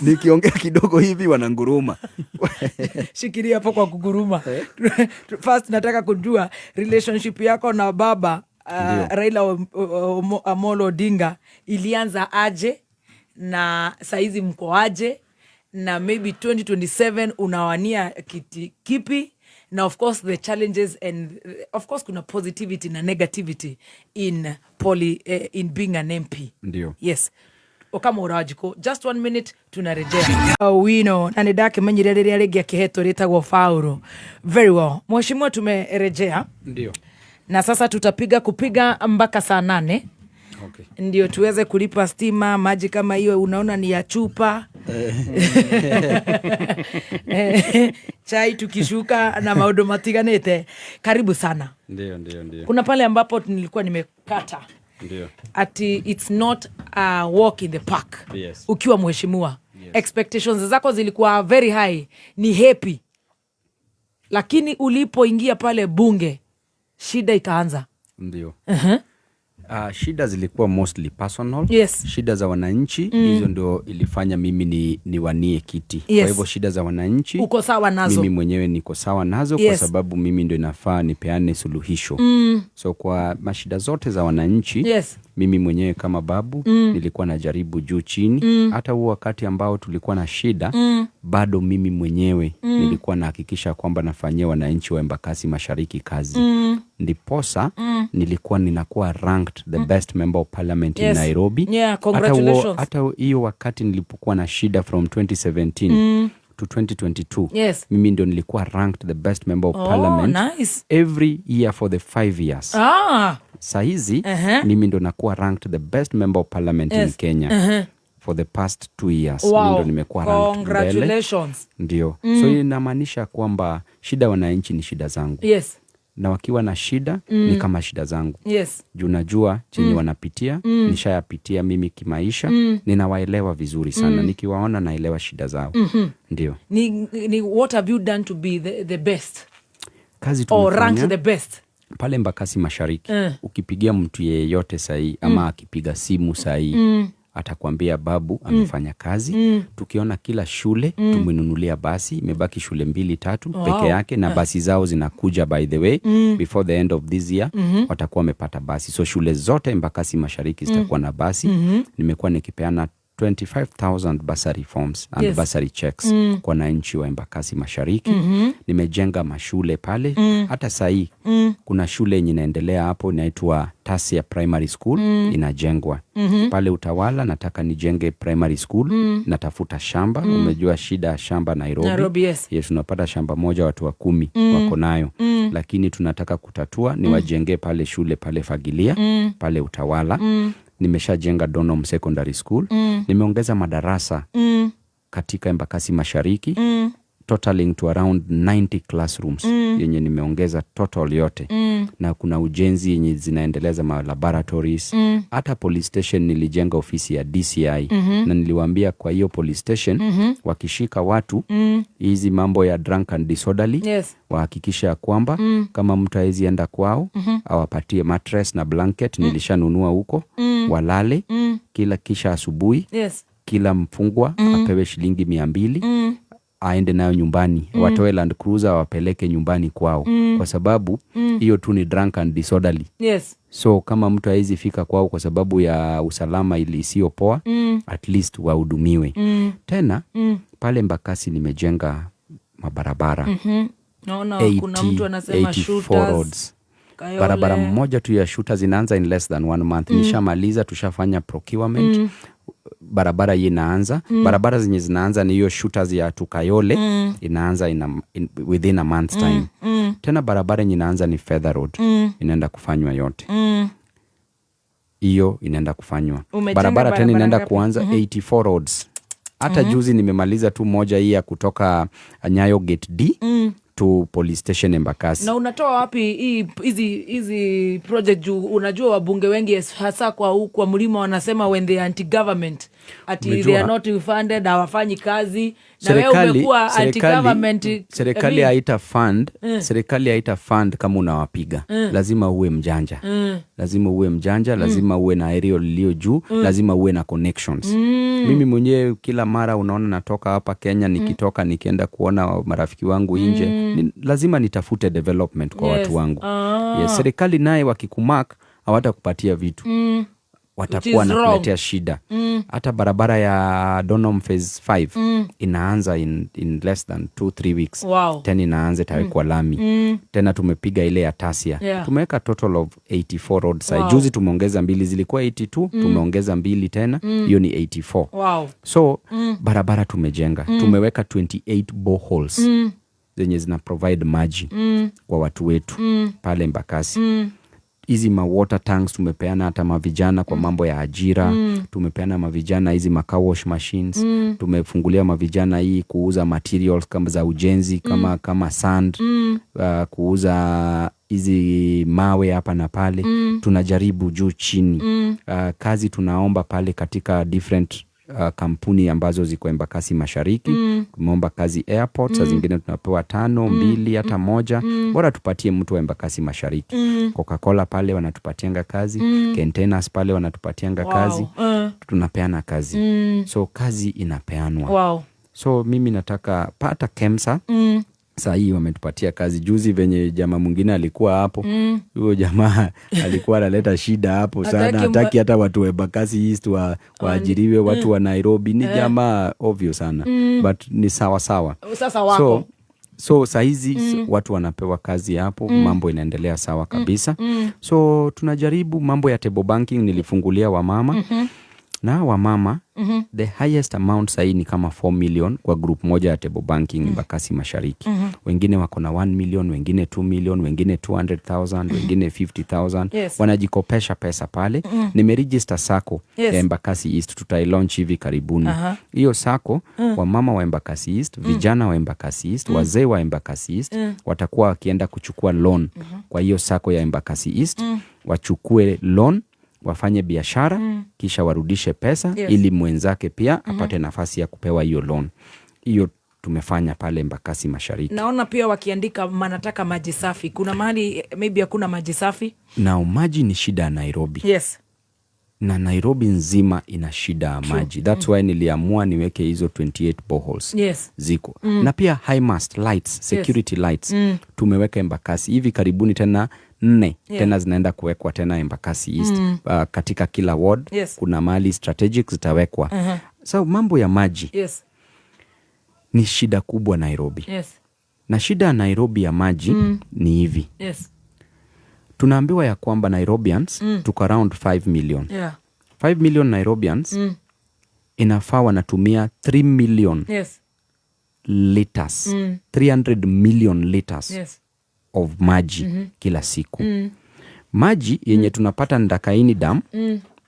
nikiongea kidogo hivi wananguruma. Shikilia hapo kwa kuguruma. First nataka kujua relationship yako na baba, Raila Amolo Odinga ilianza aje na saizi mko aje, na maybe 2027 unawania kiti kipi, na of course the challenges and of course kuna positivity na negativity in being an MP. Ndio. Yes, okamura Wanjikũ, just one minute, tunarejea. Wino na nä ndakämenyire rä rä a rä ngä akä rä tagwo Faulu. Very well, mheshimiwa, tumerejea. Ndio. Na sasa tutapiga kupiga mpaka saa 8 ndio tuweze kulipa stima, maji kama hiyo unaona ni ya chupa, chai tukishuka na maundu matiganite. Karibu sana. Ndio. Kuna pale ambapo nilikuwa nimekata ati it's not a walk in the park. Ukiwa mheshimiwa, expectations zako zilikuwa very high, ni happy, lakini ulipoingia pale bunge shida ikaanza. Ndio. Shida zilikuwa mostly personal. Shida za wananchi, hizo ndio ilifanya mimi niwanie kiti. Kwa hivyo shida za wananchi Uko sawa nazo. Mimi mwenyewe niko sawa nazo kwa sababu mimi ndio inafaa nipeane suluhisho. So kwa mashida zote za wananchi, mimi mwenyewe kama Babu nilikuwa najaribu juu chini. Hata huo wakati ambao tulikuwa na shida, bado mimi mwenyewe nilikuwa nahakikisha kwamba nafanyia wananchi wa Embakasi Mashariki kazi. Ndiposa nilikuwa ninakuwa ranked the best member of parliament in Nairobi. Yeah, congratulations. Hata hiyo wakati nilipokuwa na shida from 2017 to 2022, mimi ndio nilikuwa ranked the best member of parliament Nice. every year for the 5 years. Sahizi mimi ndo nakuwa ranked the best member of parliament in Kenya for the past 2 years. Mimi ndo nimekuwa ranked mbele. Congratulations. Ndio, so inamaanisha kwamba shida wananchi ni shida zangu, na wakiwa na shida ni kama shida zangu, juu najua chenye wanapitia, nishayapitia mimi kimaisha. Ninawaelewa vizuri sana. Nikiwaona naelewa shida zao. Ndio. Ni what have you done to be the best Kazi or ranked tumefanya the best? Pale Embakasi Mashariki, ukipigia mtu yeyote sahii ama akipiga simu sahii, atakwambia Babu amefanya kazi. Tukiona kila shule tumenunulia basi, imebaki shule mbili tatu peke yake, na basi zao zinakuja, by the way, before the end of this year watakuwa wamepata basi. So shule zote Embakasi Mashariki zitakuwa na basi. Nimekuwa nikipeana 25,000 bursary forms and bursary checks kwa wananchi wa Embakasi Mashariki. Nimejenga mashule pale. Hata sahii kuna shule yenye inaendelea hapo inaitwa Tasia Primary School, inajengwa pale Utawala. Nataka nijenge primary school, natafuta shamba. Umejua shida ya shamba Nairobi. Nairobi, yes. Yes, unapata shamba moja watu wa 10 wako nayo, lakini tunataka kutatua ni wajengee pale shule pale Fagilia, pale Utawala. Nimeshajenga Donholm Secondary School. Nimeongeza madarasa katika Embakasi Mashariki, totaling to around 90 classrooms yenye nimeongeza total yote, na kuna ujenzi yenye zinaendeleza ma laboratories. Hata police station nilijenga ofisi ya DCI, na niliwaambia kwa hiyo police station wakishika watu hizi mambo ya drunk and disorderly, wahakikisha ya kwamba kama mtu hawezi enda kwao, awapatie mattress na blanket, nilishanunua huko, walale kila, kisha asubuhi kila mfungwa apewe shilingi 200 aende nayo nyumbani, watoe Land Cruiser wapeleke nyumbani kwao, kwa sababu hiyo tu ni drunk and disorderly. So kama mtu hawezi fika kwao kwa sababu ya usalama ili isiyo poa, at least wahudumiwe. Tena pale Embakasi nimejenga mabarabara. Naona kuna mtu anasema 84 Shooters, roads. Kayole. Barabara mmoja tu ya Shooters inaanza in less than one month. Nishamaliza, tushafanya procurement. Barabara hii inaanza. Barabara zenye zinaanza ni hiyo Shooters ya to Kayole, inaanza within a month time. Tena barabara yenye inaanza ni Fedha Road, inaenda kufanywa yote. Hiyo inaenda kufanywa. Umejenga Barabara tena barabara inaenda ngapi? kuanza 84 roads. Hata juzi nimemaliza tu moja hii ya kutoka Nyayo Gate D to police station Embakasi. Na unatoa wapi hizi project, juu unajua wabunge wengi hasa kwa mlima wanasema when they are anti government ati they are not funded, hawafanyi kazi, na wewe umekuwa anti government. Serikali haita fund, serikali haita fund kama unawapiga. Lazima uwe mjanja, lazima uwe mjanja, lazima uwe na aerial iliyo juu, lazima uwe na connections. Mimi mwenyewe kila mara unaona natoka hapa Kenya, nikitoka nikienda kuona marafiki wangu nje, lazima nitafute development kwa watu wangu. Yes, serikali naye wakikumark hawatakupatia vitu, watakuwa Which is na kuletea shida. Hata barabara ya Donholm phase 5 inaanza in less than 2-3 weeks. Tena inaanza, itawekwa lami. Tena tumepiga ile ya Tasia. Tumeweka total of 84 road side. Juzi tumeongeza mbili, zilikuwa 82, tumeongeza mbili tena, hiyo ni 84. So barabara tumejenga, tumeweka 28 boreholes zenye zina provide maji kwa watu wetu pale Embakasi. Hizi ma water tanks tumepeana hata mavijana kwa mambo ya ajira. Tumepeana mavijana hizi ma car wash machines. Tumefungulia mavijana hii kuuza materials kama za ujenzi, kama sand, kuuza hizi mawe hapa na pale. Tunajaribu juu chini. Kazi tunaomba pale katika different kampuni ambazo ziko Embakasi Mashariki. Tumeomba kazi airport, saa zingine tunapewa tano, mbili, hata moja. Bora tupatie mtu wa Embakasi Mashariki. Coca-Cola pale wanatupatianga kazi, Containers pale wanatupatianga kazi. Tunapeana kazi. So kazi inapeanwa. So mimi nataka pata KEMSA. Saa hii wametupatia kazi juzi, venye jamaa mwingine alikuwa hapo, huyo jamaa alikuwa analeta shida hapo sana. Hataki hata watu wa Embakasi East waajiriwe, watu wa Nairobi. Ni jamaa ovyo sana, but ni sawa sawa. Sasa wako. So So sahizi watu wanapewa kazi hapo, mambo inaendelea sawa kabisa. So tunajaribu mambo ya table banking, nilifungulia wamama na wamama the highest amount sahii ni kama 4 million kwa group moja ya table banking Embakasi Mashariki. Wengine wako na 1 million, wengine 2 million, wengine 200,000, wengine 50,000. Wanajikopesha pesa pale. Nimeregister sacco ya Embakasi East, tutailaunch hivi karibuni. Hiyo sacco, wamama wa Embakasi East, vijana wa Embakasi East, wazee wa Embakasi East watakuwa wakienda kuchukua loan kwa hiyo sacco ya Embakasi East, wachukue loan, wafanye biashara, kisha warudishe pesa ili mwenzake pia apate nafasi ya kupewa hiyo loan. Hiyo tumefanya pale Embakasi Mashariki. Naona pia wakiandika manataka maji safi. Kuna mahali maybe hakuna maji safi? Na maji ni shida ya Nairobi. Na Nairobi nzima ina shida ya maji. That's why niliamua niweke hizo 28 boreholes. Ziko na pia high mast lights, security lights tumeweka Embakasi. Hivi karibuni tena nne tena zinaenda kuwekwa tena Embakasi East, katika kila ward. Kuna mahali strategic zitawekwa. So mambo ya maji ni shida kubwa Nairobi. Na shida ya Nairobi ya maji ni hivi. Tunaambiwa ya kwamba Nairobians tuko around 5 million. 5 million Nairobians inafaa wanatumia 3 million liters, 300 million liters of maji kila siku. Maji yenye tunapata Ndakaini Dam,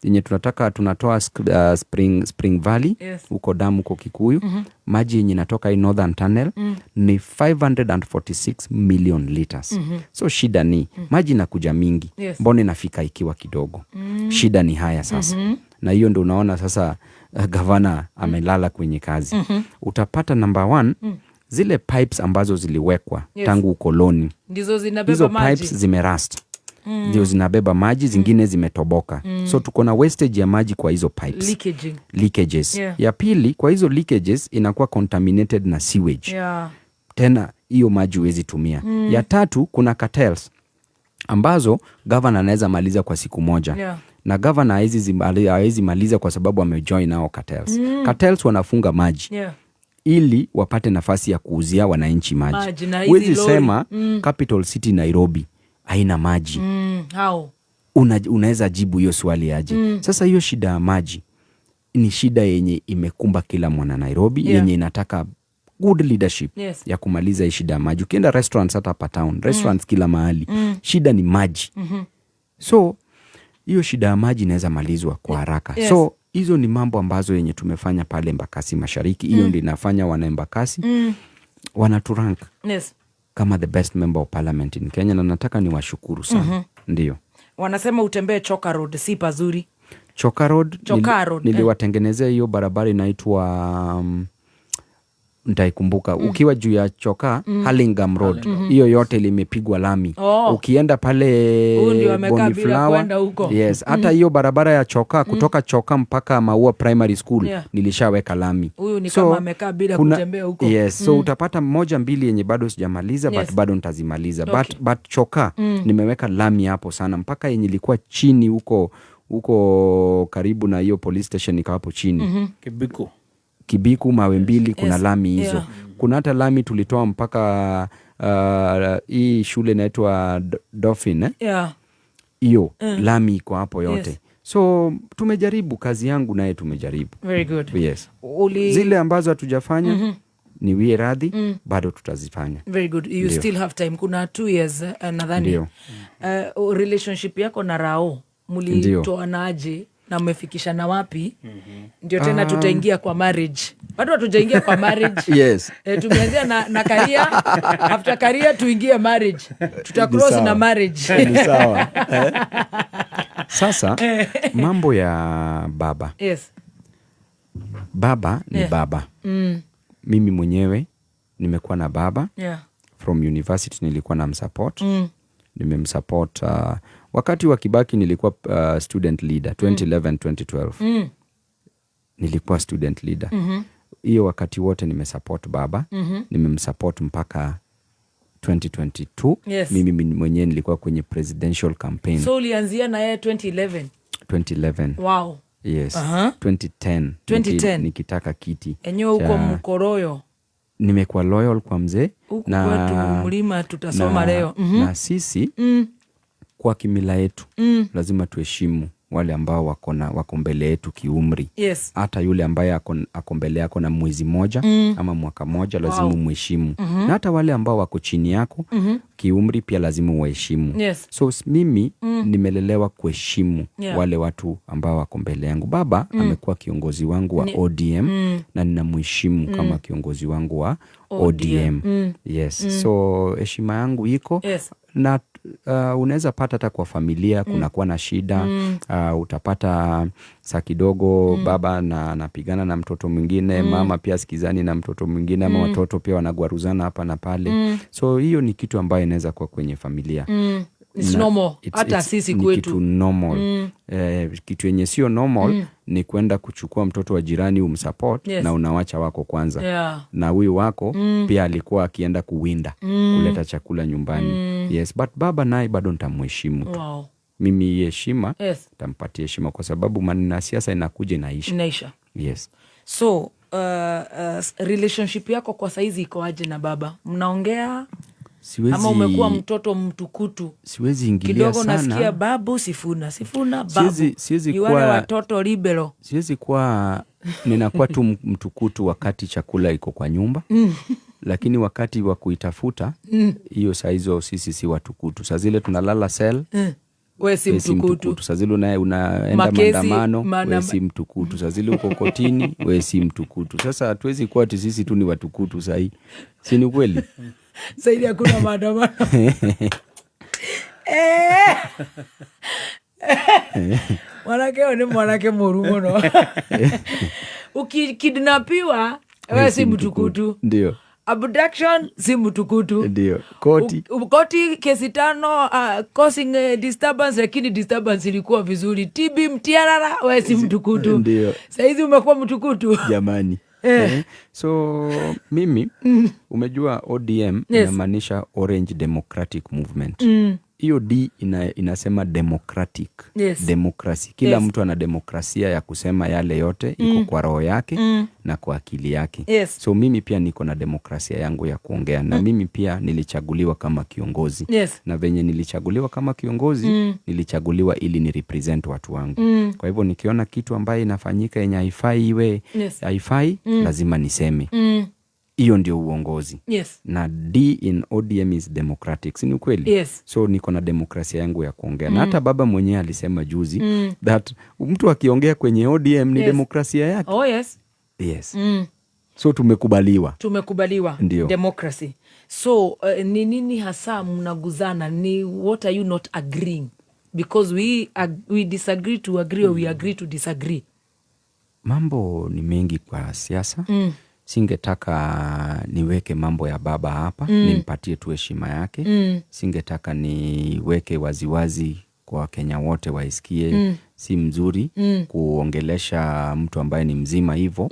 yenye tunataka tunatoa Spring Valley huko dam huko Kikuyu, maji yenye inatoka hii Northern Tunnel ni 546 million liters. So shida ni maji inakuja mingi, mbona inafika ikiwa kidogo? Shida ni haya sasa. Na hiyo ndo unaona sasa gavana amelala kwenye kazi. Utapata number one, zile pipes ambazo ziliwekwa tangu ukoloni, Ndizo zinabeba hizo maji. Pipes zimerust, ndio zinabeba maji, zingine zimetoboka. So tuko na wastage ya maji kwa hizo pipes. Leakaging. Leakages. Ya pili, kwa hizo leakages inakuwa contaminated na sewage. Tena hiyo maji huwezi tumia. Ya tatu, kuna cartels ambazo gavana anaweza maliza kwa siku moja. Na gavana hawezi maliza kwa sababu amejoin nao cartels. Cartels wanafunga maji ili wapate nafasi ya kuuzia wananchi maji. Maji na hizi Huwezi lori. sema capital city Nairobi haina maji. How? Unaweza jibu hiyo swali aje? Sasa hiyo shida ya maji ni shida yenye imekumba kila mwana Nairobi, yenye inataka good leadership ya kumaliza hii shida ya maji. Ukienda restaurants hata hapa town, restaurants kila mahali, shida ni maji. So hiyo shida ya maji inaweza malizwa kwa haraka. So hizo ni mambo ambazo yenye tumefanya pale Embakasi Mashariki. Hiyo ndio inafanya wana Embakasi wanaturank kama the best member of parliament in Kenya, na nataka niwashukuru sana. Ndio. Wanasema utembee Choka Road, si pazuri. Choka Road, Choka Road, eh. niliwatengenezea hiyo barabara inaitwa nitaikumbuka, ukiwa juu ya Choka, Hurlingham Road, hiyo yote limepigwa lami. Ukienda pale Huyu ndio amekaa bila Boniflower, kwenda huko. yes, hata hiyo barabara ya Choka kutoka Choka mpaka Maua Primary School nilishaweka lami. Huyu ni kama amekaa bila kutembea huko. Yes, so utapata moja mbili yenye bado sijamaliza, but bado nitazimaliza. But Choka nimeweka lami hapo sana mpaka yenye ilikuwa chini huko huko karibu na hiyo police station iko hapo chini. Kibiku. Kibiku, Mawe Mbili, kuna lami hizo. Kuna hata lami tulitoa mpaka hii shule inaitwa Dolphin, eh? Hiyo lami iko hapo yote. So tumejaribu, kazi yangu naye tumejaribu. Very good. Yes. Zile ambazo hatujafanya, niwie radhi, bado tutazifanya. Very good. You Ndio. still have time. Kuna 2 years nadhani. Ndio. Relationship yako na Rao mlitoanaje na mmefikishana wapi? Ndio tena tutaingia kwa marriage. Bado hatujaingia kwa marriage. Tumeanzia na career. After career tuingie marriage. Tuta Ni cross sawa. Na marriage. Ni sawa. Eh? Sasa mambo ya baba. Baba ni baba. Mimi mwenyewe nimekuwa na baba from university, nilikuwa na msupport. Nimemsupport wakati wa Kibaki nilikuwa student leader 2011 2012. Nilikuwa student leader. Hiyo wakati wote nimesupport baba. Nimemsupport mpaka 2022. Mimi mwenyewe nilikuwa kwenye presidential campaign. So ulianzia na yeye 2011? 2011. Yes. 2010. 2010. Nikitaka kiti Enyewe huko Mkoroyo. Nimekuwa loyal kwa mzee. Huku kwetu mlima tutasoma leo. Na sisi kwa kimila yetu lazima tuheshimu wale ambao wako mbele yetu kiumri. Hata yule ambaye ako mbele yako na mwezi moja ama mwaka moja, lazima umheshimu. Na hata wale ambao wako chini yako kiumri pia lazima uwaheshimu. So mimi nimelelewa kuheshimu wale watu ambao wako mbele yangu. Baba amekuwa kiongozi wangu wa ODM na ninamheshimu kama kiongozi wangu wa ODM. ODM. Yes. So heshima yangu iko na unaweza pata hata kwa familia kunakuwa na shida. Utapata saa kidogo baba na anapigana na mtoto mwingine, mama pia sikizani na mtoto mwingine, ama watoto pia wanagwaruzana hapa na pale. So hiyo ni kitu ambayo inaweza kuwa kwenye familia. It's normal. Hata sisi Ni kwetu. kitu normal. Kitu yenye sio normal ni kwenda kuchukua mtoto wa jirani umsupport na unawacha wako kwanza. Na huyu wako pia alikuwa akienda kuwinda kuleta chakula nyumbani. Yes, but baba naye bado nitamheshimu tu. Mimi hii heshima nitampatia heshima kwa sababu maneno ya siasa inakuja inaisha. Inaisha. Yes. So relationship yako kwa saizi iko aje na baba? Mnaongea? Ama umekuwa mtoto mtukutu? Siwezi ingilia Kidogo sana. Nasikia babu Sifuna, Sifuna babu. Siwezi Ni wale watoto libero. Siwezi kuwa, ninakuwa tu mtukutu wakati chakula iko kwa nyumba. Lakini wakati wa kuitafuta hiyo, saa hizo sisi si watukutu. Saa zile tunalala cell, We si we si mtukutu. mtukutu. Saa zile unaenda Makesi, maandamano, we si mtukutu. Saa zile uko kotini, we si mtukutu. Sasa hatuwezi kuwa ati sisi tu ni watukutu sahii, si ni kweli? Saidi hakuna maandamano. Mwanake ũyũ nĩ mwanake mũru mũno. Ukikidnapiwa we si mtukutu. Ndio. Abduction si mtukutu. Ndio. Koti. Koti kesi 5, causing disturbance, lakini disturbance ilikuwa vizuri. TB mtiarara, we si mtukutu. Ndio. Saizi umekuwa mtukutu. Jamani. So mimi, umejua ODM inamaanisha Orange Democratic Movement. Hiyo D inasema democratic. Democracy. Kila mtu ana demokrasia ya kusema yale yote iko kwa roho yake na kwa akili yake. So mimi pia niko na demokrasia yangu ya kuongea na mimi pia nilichaguliwa kama kiongozi. Na venye nilichaguliwa kama kiongozi, nilichaguliwa ili ni represent watu wangu. Kwa hivyo nikiona kitu ambaye inafanyika yenye haifai iwe haifai, lazima niseme. Hiyo ndio uongozi. Na D in ODM is democratic. Si ni ukweli? Yes. So niko na demokrasia yangu ya kuongea. Na hata baba mwenyewe alisema juzi that mtu akiongea kwenye ODM ni demokrasia yake. Oh, yes. Yes. So tumekubaliwa. Tumekubaliwa. Ndio. Democracy. So ni nini hasa mnaguzana? Ni what are you not agreeing? Because we disagree to agree or we agree to disagree. Mambo ni mengi kwa siasa. Singetaka niweke mambo ya baba hapa, nimpatie tu heshima yake. Singetaka niweke waziwazi kwa Wakenya wote waisikie. Si mzuri kuongelesha mtu ambaye ni mzima hivo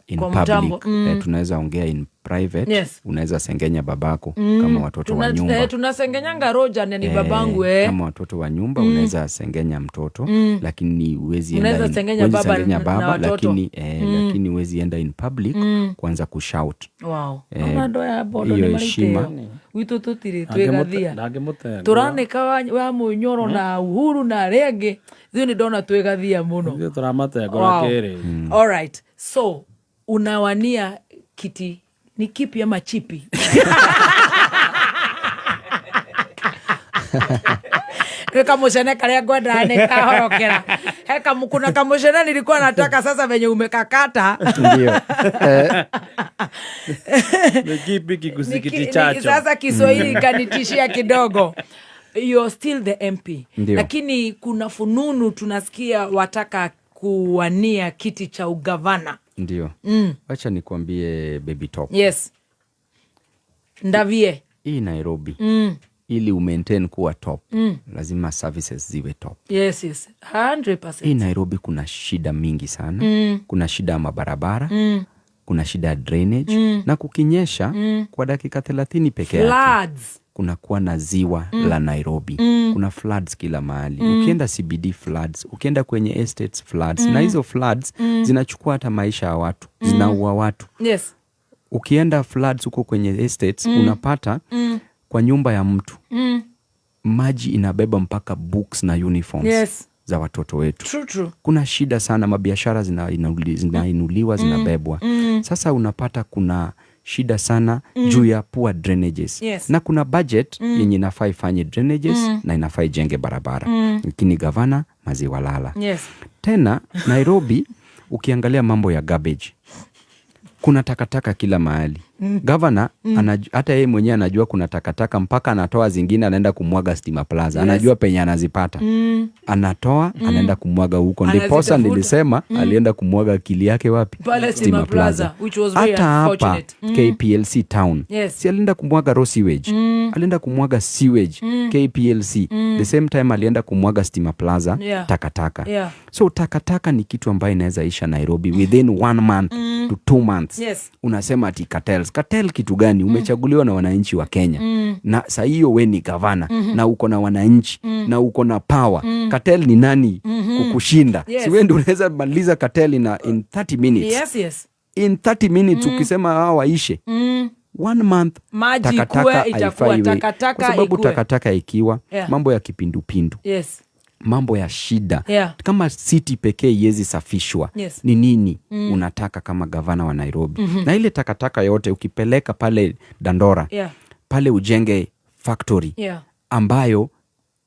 in Kwa public. mtambo. Tunaweza ongea in private. Unaweza sengenya babako kama watoto wa nyumba. Tunasengenyanga Roja na ni babangu. Kama watoto wa nyumba unaweza sengenya mtoto, lakini huwezi enda Unaweza sengenya huwezi baba sengenya na baba, watoto. lakini huwezi enda in public kuanza kushout. Ona andũ aya bondo Hiyo nĩ heshima. marĩtĩo. Gwitũ tũtirĩ twĩgathia. Ndangĩmũtengũra. Tũranĩka wa Mũnyoro na Uhuru na arĩa angĩ, ithuĩ nĩ ndona twĩgathia mũno. Ithuĩ tũramatengũra kĩrĩ. All right. So unawania kiti ni kipi ama chipi? Nĩ kamucene karĩa ngwendaga nĩ kahorokera. He kuna kamucene nilikuwa nataka, sasa venye umekakata. Ndio. Ni kipi kikusikiti chacho? Sasa Kiswahili ikanitishia kidogo. You're still the MP. Ndio. Lakini kuna fununu tunasikia wataka kuwania kiti cha ugavana. Ndio. Wacha nikuambie, Baby Top. Yes. Ndavie. Hii Nairobi, ili umaintain kuwa top, lazima services ziwe top. Yes. 100%. Hii Nairobi kuna shida mingi sana. Kuna shida ya mabarabara, kuna shida ya drainage, na kukinyesha kwa dakika 30 peke yake Floods. kunakuwa na ziwa la Nairobi. Kuna floods kila mahali. Ukienda CBD floods, ukienda kwenye estates floods, na hizo floods zinachukua hata maisha ya watu, zinaua watu. Ukienda floods huko kwenye estates, unapata kwa nyumba ya mtu maji inabeba mpaka books na uniforms za watoto wetu. True, true. Kuna shida sana, mabiashara zinainuliwa, zinabebwa. Sasa unapata kuna shida sana juu ya poor drainages. Na kuna budget yenye inafaa ifanye drainages na inafaa ijenge barabara, lakini gavana maziwa lala. Tena Nairobi, ukiangalia mambo ya garbage, kuna takataka kila mahali. Gavana hata yeye mwenyewe anajua kuna takataka, mpaka anatoa zingine anaenda kumwaga Stima Plaza. Anajua penye anazipata, anatoa, anaenda kumwaga huko. Ndiposa Anazitafuta. nilisema alienda kumwaga akili yake wapi? Pale Stima Plaza, which was very Hata hapa unfortunate. KPLC town, si alienda kumwaga raw sewage? Alienda kumwaga sewage KPLC, the same time alienda kumwaga Stima Plaza takataka. So takataka ni kitu ambayo inaweza isha Nairobi within one month to 2 months. Unasema ati cartels. Cartel kitu gani? Umechaguliwa na wananchi wa Kenya na saa hiyo we ni gavana na uko na wananchi na uko na power. Cartel ni nani kukushinda? Si we ndio unaweza maliza cartel in 30 minutes? Yes. In 30 minutes, ukisema hawa waishe, one month, Maji takataka ikue, itakuwa, haifai takataka kwa sababu ikue. takataka ikiwa, mambo ya kipindupindu, mambo ya shida, kama city pekee iwezi safishwa, ni nini unataka kama gavana wa Nairobi? Na ile takataka yote ukipeleka pale Dandora, pale ujenge factory ambayo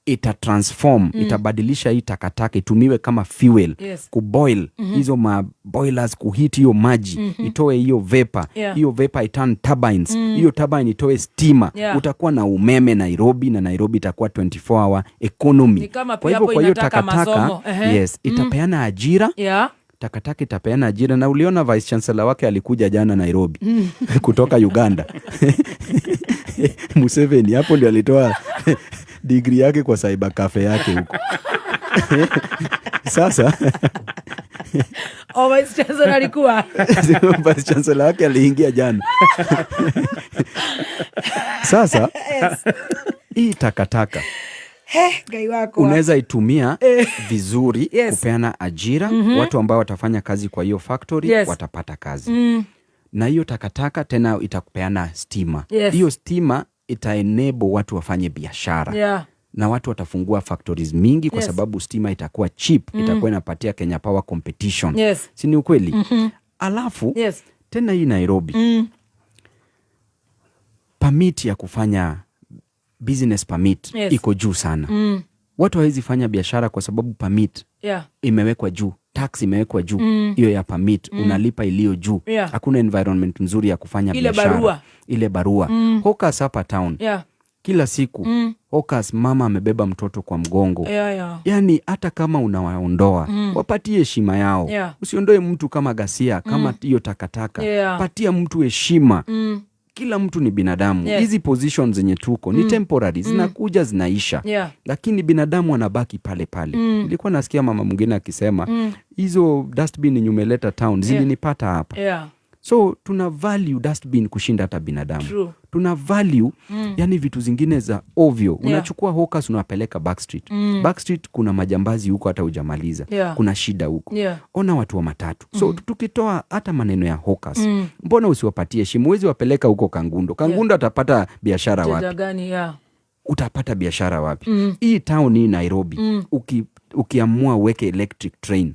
itatransform, itabadilisha hii takataka itumiwe kama fuel, kuboil hizo ma boilers, kuheat hiyo maji, itoe hiyo vapor, hiyo vapor iturn turbines, hiyo turbine itoe stima. Utakuwa na umeme Nairobi, na Nairobi itakuwa 24 hour economy. Ni kama Kwa pia hivyo hapo kwa hiyo inataka takataka, masomo. Ehe. yes, itapeana ajira. Takataka itapeana ajira, na uliona vice chancellor wake alikuja jana Nairobi kutoka Uganda, Museveni. Hapo ndio alitoa digri yake, kwa cyber cafe yake huko. Sasa Oh, vice chancellor alikuwa vice chancellor wake aliingia jana. Sasa hii takataka He, Ngai wako. Unaweza itumia vizuri kupeana ajira. Watu ambao watafanya kazi kwa hiyo factory watapata kazi, na hiyo takataka tena itakupeana stima. Hiyo stima itaenable watu wafanye biashara na watu watafungua factories mingi kwa sababu stima itakuwa cheap, itakuwa inapatia Kenya Power competition. Si ni ukweli? Alafu tena hii Nairobi, permit ya kufanya business, permit iko juu sana. Watu hawezi fanya biashara kwa sababu permit imewekwa juu, tax imewekwa juu, hiyo ya permit unalipa iliyo juu. Hakuna environment nzuri ya kufanya Ile biashara. Barua. Ile barua. Hawkers hapa town, kila siku hawkers, mama amebeba mtoto kwa mgongo. Yaani hata kama unawaondoa, wapatie heshima yao. Usiondoe mtu kama ghasia, kama hiyo takataka. Patia mtu heshima. Kila mtu ni binadamu. Hizi positions zenye tuko ni temporary, zinakuja, zinaisha, lakini binadamu anabaki pale pale. Nilikuwa nasikia mama mwingine akisema, hizo dustbin yenye umeleta town zilinipata hapa. So tuna value dustbin kushinda hata binadamu. True. Tuna value yani vitu zingine za ovyo. Unachukua hawkers unawapeleka Backstreet. Backstreet kuna majambazi huko, hata hujamaliza. Kuna shida huko. Ona watu wa matatu. So tukitoa hata maneno ya hawkers, mbona usiwapatie heshima? Huwezi wapeleka huko Kangundo. Kangundo atapata biashara Mteja wapi? gani? Yeah. Utapata biashara wapi? Hii town hii Nairobi, ukiamua uweke electric train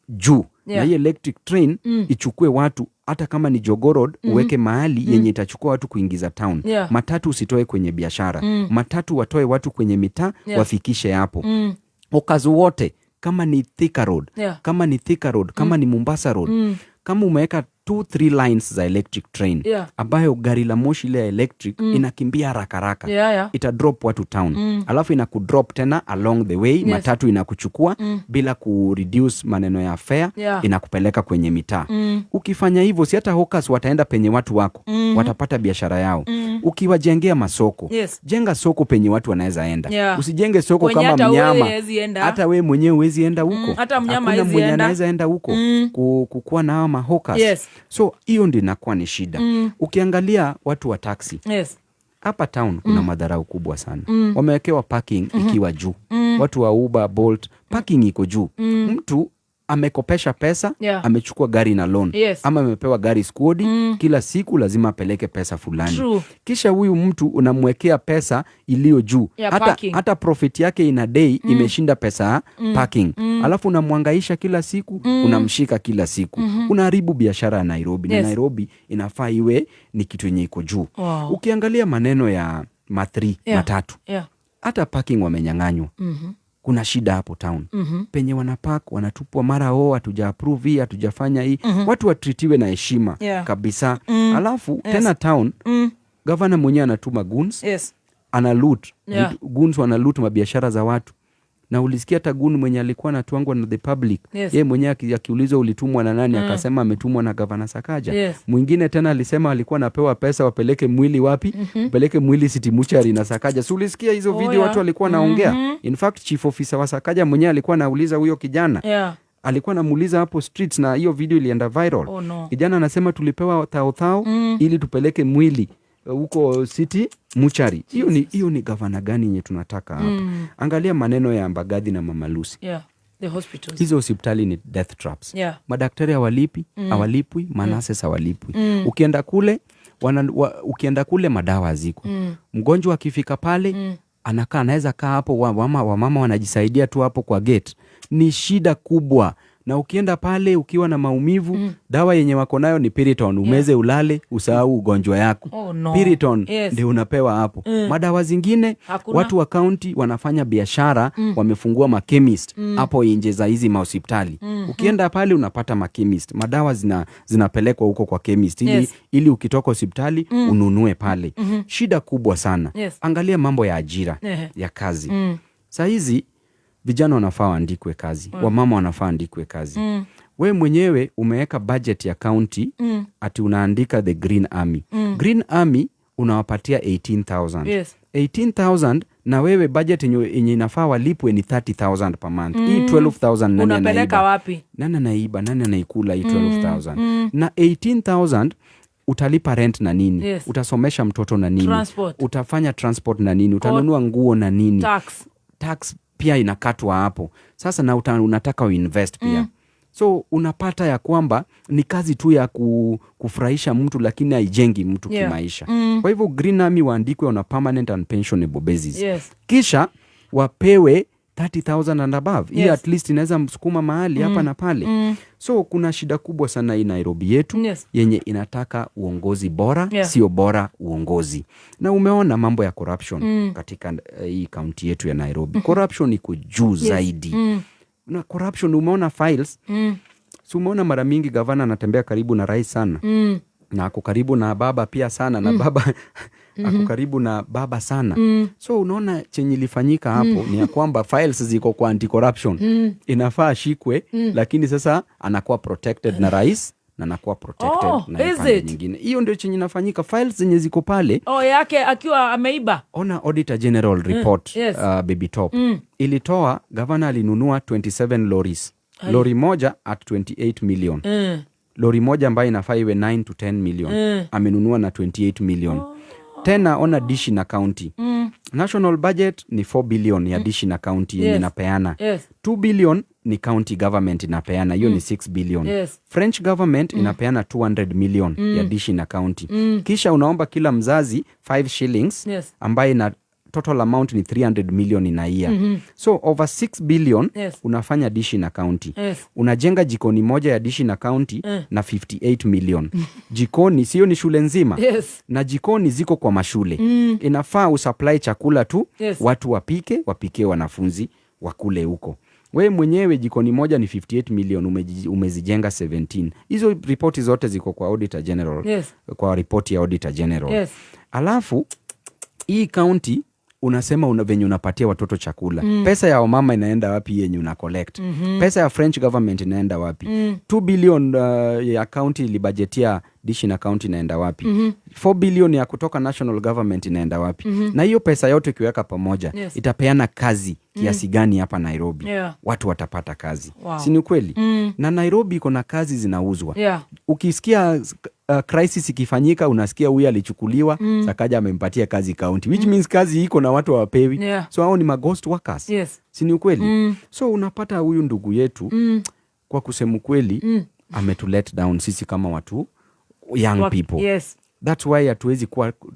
juu, na hii electric train ichukue watu, hata kama ni Jogoo Road, uweke mahali yenye itachukua watu kuingiza town. Matatu usitoe kwenye biashara, matatu watoe watu kwenye mitaa, wafikishe hapo. Hawkers wote, kama ni Thika Road, kama ni Thika Road, kama ni Mombasa Road, kama umeweka 2 3 lines za electric train ambayo gari la moshi ile ya electric inakimbia haraka haraka, ita drop watu town, alafu inakudrop tena along the way. Matatu inakuchukua bila kureduce maneno ya fare, inakupeleka kwenye mitaa. Ukifanya hivyo, si hata hawkers wataenda penye watu wako, watapata biashara yao? Ukiwajengea masoko, jenga soko penye watu wanaweza enda. Usijenge soko Kwenye kama hata wewe mnyama huwezi enda. Hata wewe mwenyewe huwezi enda huko. Hata mnyama Hakuna hawezi mwenye enda. anaweza enda huko kukuwa na hawa mahawkers. So hiyo ndio inakuwa ni shida. Ukiangalia watu wa taxi hapa town, kuna madharau kubwa sana. Wamewekewa parking ikiwa juu. Watu wa Uber, Bolt, parking iko juu. Mtu Amekopesha pesa, amechukua gari na loan, ama amepewa gari squad, kila siku lazima apeleke pesa fulani. True. Kisha huyu mtu unamwekea pesa iliyo juu, Ya hata, parking. hata profit yake in a day imeshinda pesa ya parking. Alafu unamwangaisha kila siku, unamshika kila siku, unaharibu biashara ya Nairobi. Na Nairobi inafaa iwe ni kitu yenye iko juu. Ukiangalia maneno ya mathri, matatu, hata parking wamenyang'anywa. Kuna shida hapo town. Penye wanapark wanatupwa mara, "O, hatuja approve hii, hatujafanya hii." Watu watreatiwe na heshima kabisa. Alafu tena town, gavana mwenyewe anatuma goons, ana loot goons wana loot mabiashara za watu. Na ulisikia hata goon mwenye alikuwa anatwangwa na the public, yeye mwenyewe akiulizwa ulitumwa na nani, akasema ametumwa na Gavana Sakaja. Mwingine tena alisema alikuwa anapewa pesa wapeleke mwili wapi? Wapeleke mwili City Mortuary na Sakaja. Si ulisikia hizo Oh, video? yeah. Watu walikuwa naongea. In fact, chief officer wa Sakaja mwenyewe alikuwa anauliza huyo kijana, alikuwa anamuuliza hapo streets, na hiyo video ilienda viral. Oh, no. Kijana anasema tulipewa thao thao ili tupeleke mwili huko City Mortuary. Hiyo ni gavana gani yenye tunataka hapa? Angalia maneno ya Mbagathi na Mama Lucy. Yeah. The hospitals. Hizo hospitali ni death traps. Madaktari hawalipi, hawalipwi, manurses hawalipwi. Ukienda kule madawa haziko. Mgonjwa akifika pale, anakaa, anaweza kaa hapo, wamama wanajisaidia tu hapo kwa gate. Ni shida kubwa. Na ukienda pale ukiwa na maumivu, dawa yenye wako nayo ni Piriton, umeze, ulale, usahau ugonjwa yako. Oh, no. Piriton ndio unapewa hapo. Madawa zingine, Hakuna. watu wa kaunti wanafanya biashara, wamefungua machemist hapo nje za hizi mahospitali. Ukienda pale unapata machemist, madawa zinapelekwa huko kwa chemist ili, ili ukitoka hospitali ununue pale. Shida kubwa sana. Angalia mambo ya ajira, ya kazi. Saa hizi vijana wanafaa waandikwe kazi, wamama wanafaa waandikwe kazi. We mwenyewe umeweka budget ya county ati unaandika the Green Army. Green Army unawapatia 18,000. 18,000, na wewe budget yenye inafaa walipwe ni 30,000 per month. Hii 12,000 nani Unapeleka anaiba? wapi? Nani anaiba? Nani anaikula hii 12,000? Na 18,000 utalipa rent na nini? Utasomesha mtoto na nini? Transport. Utafanya transport na nini? Utanunua nguo na nini? Tax. Tax pia inakatwa hapo sasa, na unataka uinvest pia. So unapata ya kwamba ni kazi tu ya kufurahisha mtu, lakini haijengi mtu kimaisha. Kwa hivyo Green Army waandikwe on a permanent and pensionable basis, kisha wapewe 30,000 and above. Hii at least inaweza msukuma mahali hapa na pale. So kuna shida kubwa sana hii Nairobi yetu yenye inataka uongozi bora, sio bora uongozi. Na umeona mambo ya corruption katika hii kaunti yetu ya Nairobi. Corruption iko juu zaidi. Na corruption, umeona files, si umeona mara mingi gavana anatembea karibu na rais sana, na ako karibu na baba pia sana, na baba ako karibu na baba sana. So unaona chenye ilifanyika hapo ni ya kwamba files ziko kwa anti-corruption, inafaa ashikwe, lakini sasa anakuwa protected na rais na anakuwa protected Oh, na is pande it? nyingine. Hiyo ndio chenye inafanyika, files zenye ziko pale. Oh, yake akiwa ameiba. Ona Auditor General report, Baby Top ilitoa, gavana alinunua 27 lorries, lori moja at 28 million. Lori moja ambayo inafaa iwe 9 to 10 million, amenunua na 28 million. Tena ona dishi na county. National budget ni 4 billion ya dishi na county yenye inapeana. 2 billion ni county government inapeana, hiyo ni 6 billion. French government inapeana 200 million ya dishi na county. Kisha unaomba kila mzazi 5 shillings, ambaye na total amount ni 300 million in a year. So over 6 billion unafanya dishi na county. Unajenga jikoni moja ya dishi na county na 58 million. Jikoni sio ni shule nzima? Yes. Na jikoni ziko kwa mashule. Inafaa usupply chakula tu, watu wapike, wapikie wanafunzi wakule huko. We mwenyewe jikoni moja ni 58 million, umezijenga 17. Hizo ripoti zote ziko kwa Auditor General, kwa ripoti ya Auditor General. Alafu hii county unasema una venye unapatia watoto chakula. Pesa ya wamama inaenda wapi yenye una collect? Pesa ya French government inaenda wapi? 2 billion ya county ilibajetia dishi na county inaenda wapi? 4 billion ya kutoka national government inaenda wapi? Na hiyo pesa yote ukiweka pamoja, itapeana kazi kiasi gani hapa Nairobi? Watu watapata kazi? Si ni kweli? Na Nairobi iko na kazi zinauzwa. Ukisikia crisis ikifanyika, unasikia huyu alichukuliwa, Sakaja amempatia kazi county, which means kazi iko na watu hawapewi. So hao ni maghost workers. Si ni ukweli? So unapata huyu ndugu yetu Kwa kusema kweli, ametu let down sisi kama watu young people. That's why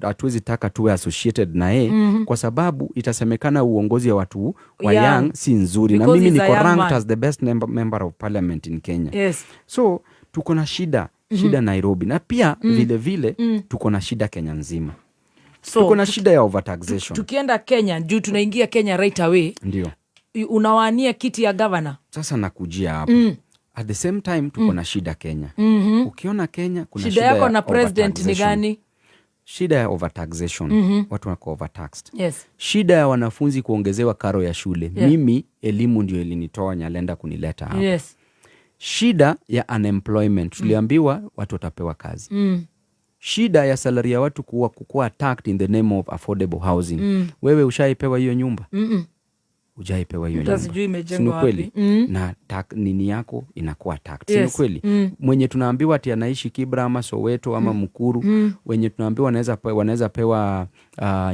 hatuwezi taka tuwe associated na yeye, kwa sababu itasemekana uongozi wa watu wa Young. Young si nzuri, na Because mimi he's a niko young ranked man. As the best member of parliament in Kenya. So tuko na shida Nairobi, na pia vile vile tuko na shida Kenya nzima. So Tuko na shida ya overtaxation. Tukienda Kenya, juu tunaingia Kenya right away, Ndio. Unawania kiti ya gavana? Sasa nakujia hapo. At the same time tuko na shida Kenya. Ukiona Kenya kuna Shida shida yako ya na president ni overtaxation. gani? Shida ya overtaxation, watu wako overtaxed. Shida ya wanafunzi kuongezewa karo ya shule. Mimi elimu ndio ilinitoa Nyalenda kunileta hapa. Shida ya unemployment, tuliambiwa watu watapewa kazi. Shida ya salary ya watu kukuwa attacked in the name of affordable housing. Wewe ushaipewa hiyo nyumba? Ujaipewa hiyo Hata nyumba. sijui imejengwa Si ni kweli? wapi. Mm. Na nini yako inakuwa attacked. Si ni kweli? Mwenye tunaambiwa ati anaishi Kibra ama Soweto ama Mukuru, wenye tunaambiwa wanaweza pewa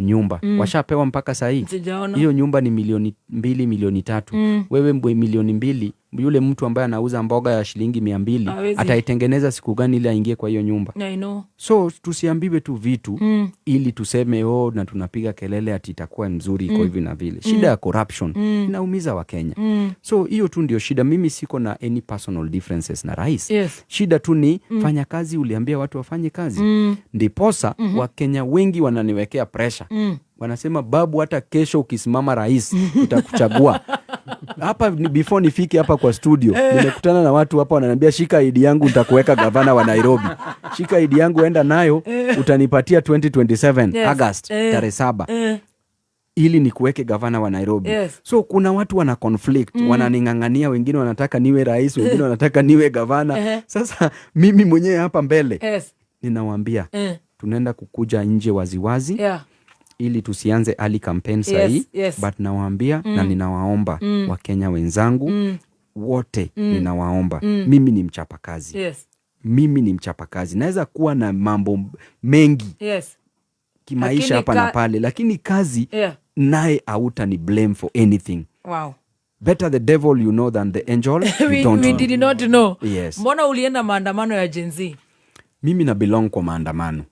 nyumba, washapewa mpaka sahii? Sijaona. Hiyo nyumba ni milioni 2, milioni 3. Wewe milioni 2, yule mtu ambaye anauza mboga ya shilingi 200 Hawezi. ataitengeneza siku gani ili aingie kwa hiyo nyumba? I know. So tusiambiwe tu vitu ili tuseme, oh, na tunapiga kelele ati itakuwa mzuri, iko hivi na vile. Shida ya corruption inaumiza Wakenya. So hiyo tu ndio shida. Mimi siko na any personal differences na rais. Shida tu ni fanya kazi, uliambia watu wafanye kazi. Ndiposa Wakenya wengi wananiwekea pressure. Wanasema, "Babu, hata kesho ukisimama rais tutakuchagua." Hapa before nifike hapa kwa studio, nimekutana na watu hapa wananiambia, "Shika ID yangu, nitakuweka gavana wa Nairobi. Shika ID yangu, enda nayo, utanipatia 2027 August tarehe 7 ili nikuweke gavana wa Nairobi." So kuna watu wana conflict, wananing'ang'ania, wengine wanataka niwe rais, wengine wanataka niwe gavana. Sasa mimi mwenyewe hapa mbele ninawaambia tunaenda kukuja nje waziwazi ili tusianze early campaign sahii, but nawaambia na ninawaomba Wakenya wenzangu wote, ninawaomba, mimi ni mchapakazi. Mimi ni mchapakazi, naweza kuwa na mambo mengi kimaisha Lakini hapa na pale, lakini kazi naye hautani blame for anything. Better the devil you know than the angel you don't We know. did not know. Yes. Mbona ulienda maandamano ya Gen Z? Mimi na belong kwa maandamano.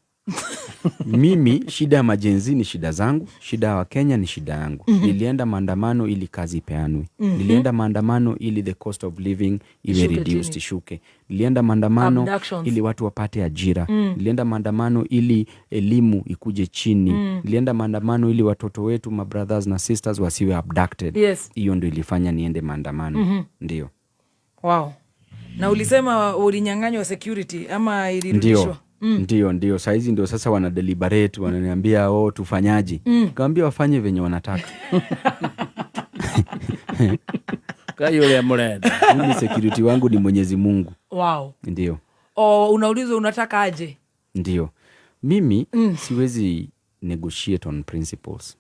Mimi shida ya maGen Z ni shida zangu, shida ya Wakenya ni shida yangu. Nilienda maandamano ili kazi ipeanwe. Nilienda maandamano ili the cost of living iwe Ishuke reduced, chini. ishuke. Nilienda maandamano Abductions. ili watu wapate ajira. Nilienda maandamano ili elimu ikuje chini. Nilienda maandamano ili watoto wetu, ma brothers na sisters, wasiwe abducted. Hiyo ndio ilifanya niende maandamano, ndio. Wow. Na ulisema ulinyang'anywa security ama ilirudishwa? Ndio, sahizi ndio sasa wana deliberate, wananiambia, "Oh, tufanyaje?" Kawambia wafanye venye wanataka. Kai ũrĩa mũrenda. Mimi security wangu ni Mwenyezi Mungu. Ndio. O, unaulizwa unataka aje? Ndio, mimi siwezi negotiate on principles.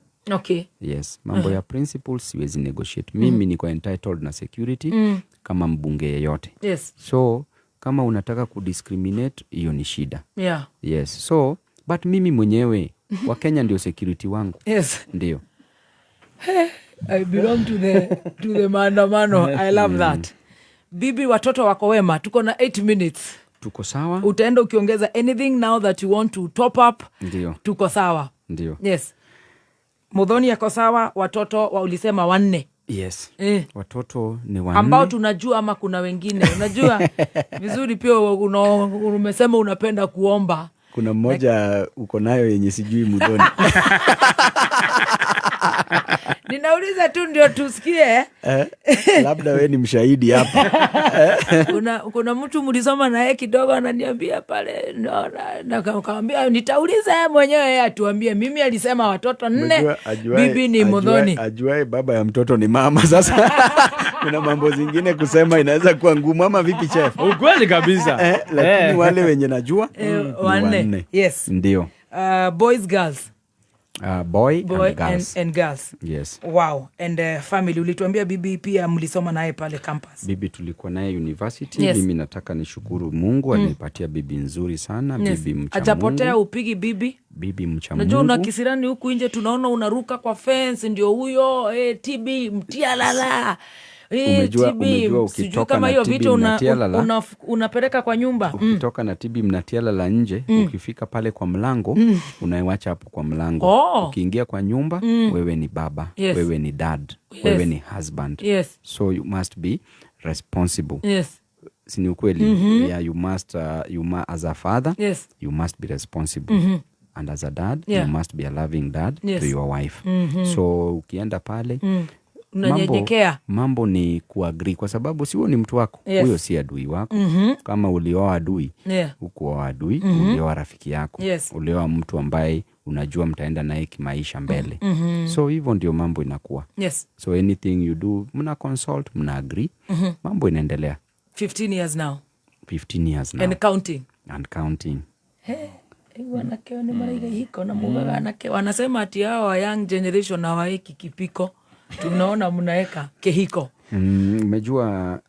Yes, mambo ya principles siwezi negotiate. Mimi niko entitled na security kama mbunge yeyote. So kama unataka kudiscriminate, hiyo ni shida. Yes, so but mimi mwenyewe, Wakenya ndio security wangu. Ndio. I belong to the maandamano. I love that. Bibi, watoto wako wema? Tuko na 8 minutes. Tuko sawa. Utaenda ukiongeza anything now that you want to top up. Ndio. Tuko sawa. Ndio. Yes. Muthoni ako sawa, watoto wa ulisema wanne. Yes. Watoto ni wanne. Ambao tunajua ama kuna wengine? Unajua vizuri pia umesema unapenda kuomba. Kuna mmoja uko nayo yenye sijui, Muthoni. Ninauliza tu ndio tusikie. Eh, labda we ni mshahidi hapa. Kuna mtu mlisoma naye kidogo ananiambia pale no, na nitauliza yeye mwenyewe, yeye atuambie. Mimi alisema watoto nne. Unajua, Bibi ni Muthoni. Ajuae baba ya mtoto ni mama. Sasa kuna mambo zingine kusema inaweza kuwa ngumu, ama vipi, chef? Ukweli kabisa. Eh, lakini wale wenye najua ni wanne. wanne. Yes. Ndio. Boys, girls? Boy, Boy and girls. and girls. Yes. Wow. And family, ulituambia bibi pia mlisoma naye pale campus. Bibi tulikuwa naye university. Mimi nataka nishukuru Mungu, alinipatia bibi nzuri sana. Bibi mcha Ajapotea Mungu. upigi bibi? Bibi mcha Unajua una Mungu. kisirani huku nje, tunaona unaruka kwa fence, ndio huyo TB mtialala. Hii TB, Umejua sijui ukitoka kama na hiyo TB vitu mnatialala. unapeleka kwa nyumba. Ukitoka na TB mnatialala nje, ukifika pale kwa mlango, unaiwacha hapo kwa mlango. Ukiingia kwa nyumba, wewe ni baba, wewe ni dad, wewe ni husband. So you must be responsible. Si ni ukweli? Yeah, you as a father, you must be responsible, and as a dad, you must be a loving dad to your wife. So ukienda pale, Unanyenyekea. Mambo ni kuagree, kwa sababu si huo ni mtu wako, huyo si adui wako. Kama ulioa adui, hukuoa adui, ulioa rafiki yako, ulioa mtu ambaye unajua mtaenda naye kimaisha mbele. So hivyo ndio mambo inakuwa. So anything you do, mna consult, mna agree, mambo inaendelea. 15 years now. 15 years now. And counting. And counting. Wanake nĩ maraiga ihiko na mugaga anake wanasema ati hawa young generation hawaeki kipiko, tunaona mnaeka kihiko. Umejua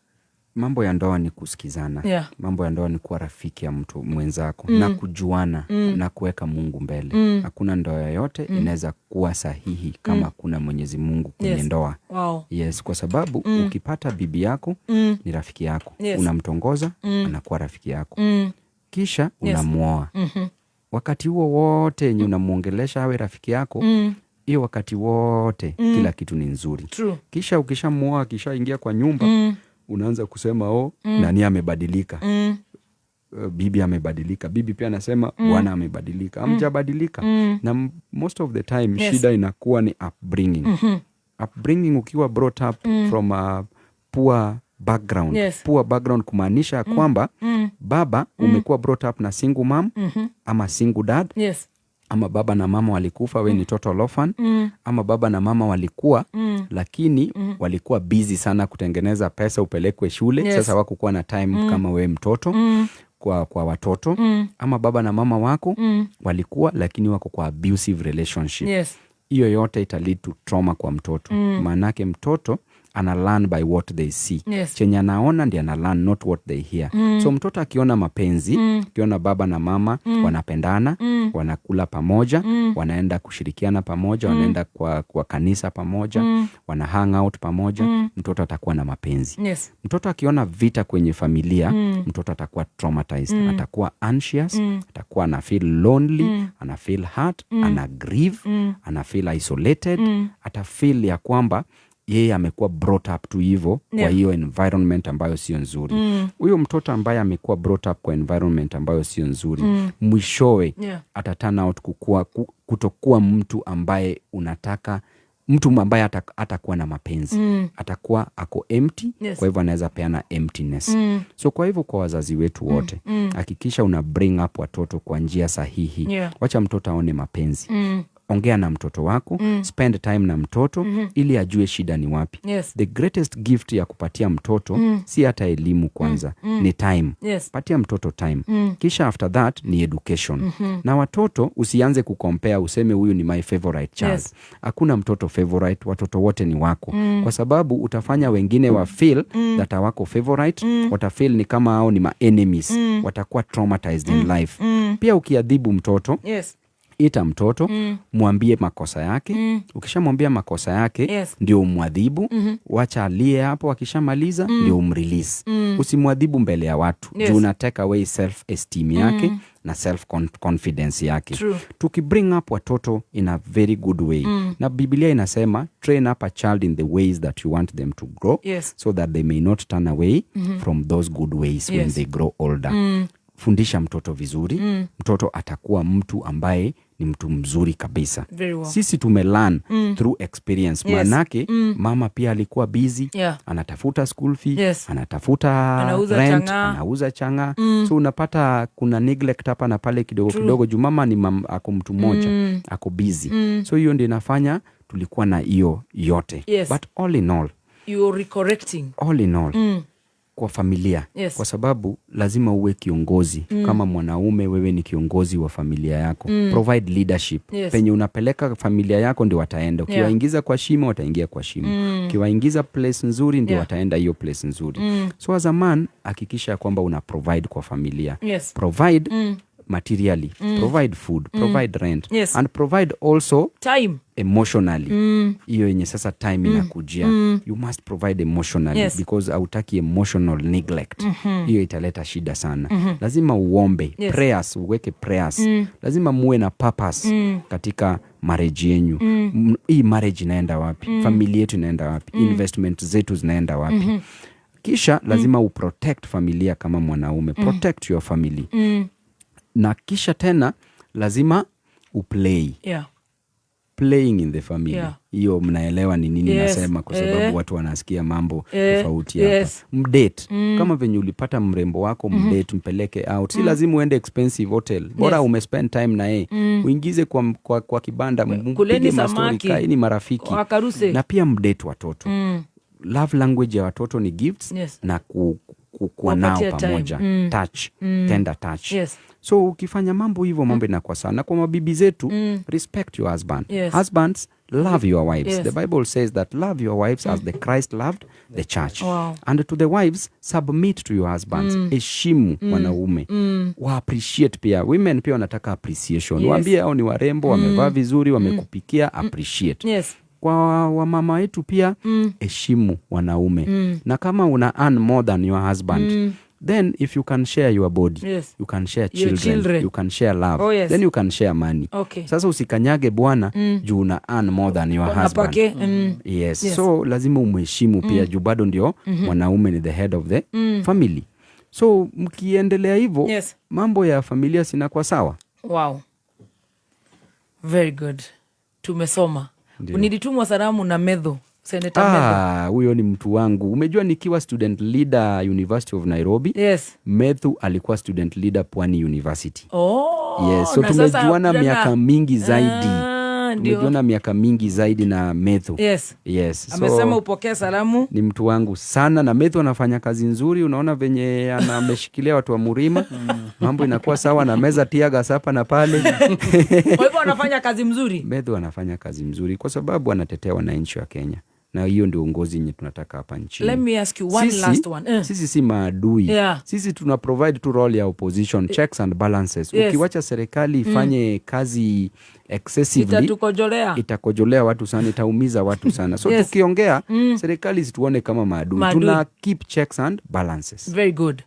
mambo ya ndoa ni kusikizana. Mambo ya ndoa ni kuwa rafiki ya mtu mwenzako na kujuana na kuweka Mungu mbele. Hakuna ndoa yoyote inaweza kuwa sahihi kama hakuna Mwenyezi Mungu kwenye ndoa. Yes, kwa sababu ukipata bibi yako, ni rafiki yako. Unamtongoza, anakuwa rafiki yako, kisha unamwoa. Wakati huo wote yenye unamwongelesha awe rafiki yako, hiyo wakati wote kila kitu ni nzuri. True. Kisha ukishamwoa, akishaingia kwa nyumba, unaanza kusema, "Oh, nani amebadilika?" Bibi amebadilika. Bibi pia anasema bwana amebadilika. Hamjabadilika. Na most of the time, shida inakuwa ni upbringing. Upbringing, ukiwa brought up from a poor background, poor background kumaanisha ya kwamba baba, umekuwa brought up na single mom ama single dad, ama baba na mama walikufa, we ni total orphan, ama baba na mama walikuwa, lakini walikuwa busy sana kutengeneza pesa upelekwe shule, sasa wakukuwa na time kama we mtoto, kwa watoto, ama baba na mama wako walikuwa, lakini wako kwa abusive relationship, hiyo yote ita lead to trauma kwa mtoto. Maanake mtoto ana learn by what they see. Chenye anaona ndi ana learn, not what they hear. So mtoto akiona mapenzi, akiona baba na mama wanapendana, wanakula pamoja, wanaenda kushirikiana pamoja, wanaenda kwa kanisa pamoja, wana hang out pamoja, mtoto atakuwa na mapenzi. Mtoto akiona vita kwenye familia, mtoto atakuwa traumatized, atakuwa anxious, atakuwa ana feel lonely, ana feel hurt, ana grieve, ana feel isolated, ata feel ya kwamba yeye amekuwa brought up tu hivo kwa hiyo environment ambayo sio nzuri. Huyo mtoto ambaye amekuwa brought up kwa environment ambayo sio nzuri, mwishowe ata turn out kutokuwa mtu ambaye unataka, mtu ambaye atakuwa na mapenzi, atakuwa ako empty. Kwa hivyo anaweza peana emptiness. So kwa hivyo kwa wazazi wetu wote, hakikisha una bring up watoto kwa njia sahihi. Wacha mtoto aone mapenzi. Ongea na mtoto wako, spend time na mtoto ili ajue shida ni wapi. The greatest gift ya kupatia mtoto si hata elimu kwanza, ni time. Patia mtoto time, kisha after that ni education. Na watoto, usianze kucompare, useme huyu ni my favorite child. Hakuna mtoto favorite, watoto wote ni wako, kwa sababu utafanya wengine wa feel that hawako favorite, watafeel ni kama hao ni ma enemies, watakuwa traumatized in life. Pia ukiadhibu mtoto, ita mtoto, mwambie makosa yake. Ukishamwambia makosa yake, ndio umwadhibu. Wacha alie hapo, akishamaliza ndio umrelease. Usimwadhibu mbele ya watu, juu una take away self esteem yake na self confidence yake. True. Tukibring up watoto in a very good way, na Biblia inasema, "Train up a child in the ways that you want them to grow, so that they may not turn away from those good ways when they grow older." Fundisha mtoto vizuri, mtoto atakuwa mtu ambaye ni mtu mzuri kabisa. Very well. Sisi tumelearn through experience. Manake mama pia alikuwa busy, anatafuta school fee, anatafuta Anauza rent, chang'aa. Anauza chang'aa. So unapata kuna neglect hapa na pale kidogo kidogo, juu mama ni ako mtu mmoja, ako busy. So hiyo ndio inafanya tulikuwa na hiyo yote. But all in all, You're recorrecting. All in all, kwa familia, kwa sababu lazima uwe kiongozi. Kama mwanaume, wewe ni kiongozi wa familia yako. Provide leadership. Penye unapeleka familia yako ndio wataenda. Ukiwaingiza kwa shimo, wataingia kwa shimo. Ukiwaingiza place nzuri, ndio wataenda hiyo place nzuri. So as a man, hakikisha ya kwamba una provide kwa familia. Provide. materially, provide food, provide rent, and provide also time emotionally. Hiyo yenye sasa time inakujia, you must provide emotionally, because hautaki emotional neglect. Hiyo italeta shida sana. Lazima uombe, prayers, uweke prayers. Lazima muwe na purpose katika marriage yenyu. Hii marriage inaenda wapi? Familia yetu inaenda wapi? Investment zetu zinaenda wapi? Kisha lazima uprotect familia kama mwanaume. Protect your family. Na kisha tena lazima uplay. Playing in the family. Hiyo mnaelewa ni nini nasema, kwa sababu watu wanasikia mambo tofauti hapa. Mdate. Kama venye ulipata mrembo wako, mdate, mpeleke out. Si lazima uende expensive hotel. Bora umespend time na yeye. Uingize kwa kibanda, mpige Kuleni mastori, samaki. kaeni marafiki. Wakaruse. Na pia mdate watoto. Love language ya watoto ni gifts na kuwa nao Kuwapatia time. pamoja. Touch. Tender touch. So ukifanya mambo hivyo, mambo inakuwa sawa. Na kwa mabibi zetu, respect your husband. Husbands, love your wives. The Bible says that love your wives as the Christ loved the church. And to the wives, submit to your husbands. Heshimu wanaume. Wa appreciate pia. Women pia wanataka appreciation. Waambie hao ni warembo, wamevaa vizuri, wamekupikia, appreciate. Kwa wamama wetu pia, heshimu wanaume. Na kama una earn more than your husband, then if you can share your body, you can share Your children, children. you can share love, then you can share money. Sasa usikanyage bwana juu una earn more than your husband. Apake. Yes. So lazima umheshimu pia, juu bado ndio mwanaume ni the head of the family. So mkiendelea hivyo, mambo ya familia sinakuwa sawa. Wow. Very good. Tumesoma. Ndio. Nilitumwa salamu na Medho, Senator Medho. Ah, huyo ni mtu wangu. Umejua nikiwa student leader University of Nairobi, Methu alikuwa student leader Pwani University. Oh, Yes, so na sasa tumejuana tena- miaka mingi zaidi. Ah, ndio. Tumejuana miaka mingi zaidi na Methu. Yes. So, Amesema upokee salamu. ni mtu wangu sana, na Methu anafanya kazi nzuri. Unaona venye ameshikilia watu wa Murima, mambo inakuwa sawa na meza teargas hapa na pale. Kwa hivyo anafanya kazi mzuri. Methu anafanya kazi mzuri kwa sababu anatetea wananchi wa Kenya, na hiyo ndio uongozi yenye tunataka hapa nchini. Let me ask you one last one. Sisi si maadui. Sisi tuna provide tu role ya opposition, checks and balances. Ukiwacha serikali ifanye kazi excessively, Itatukojolea. itakojolea watu sana, itaumiza watu sana. So tukiongea, serikali isituone kama maadui. Maadui. Tuna keep checks and balances. Very good.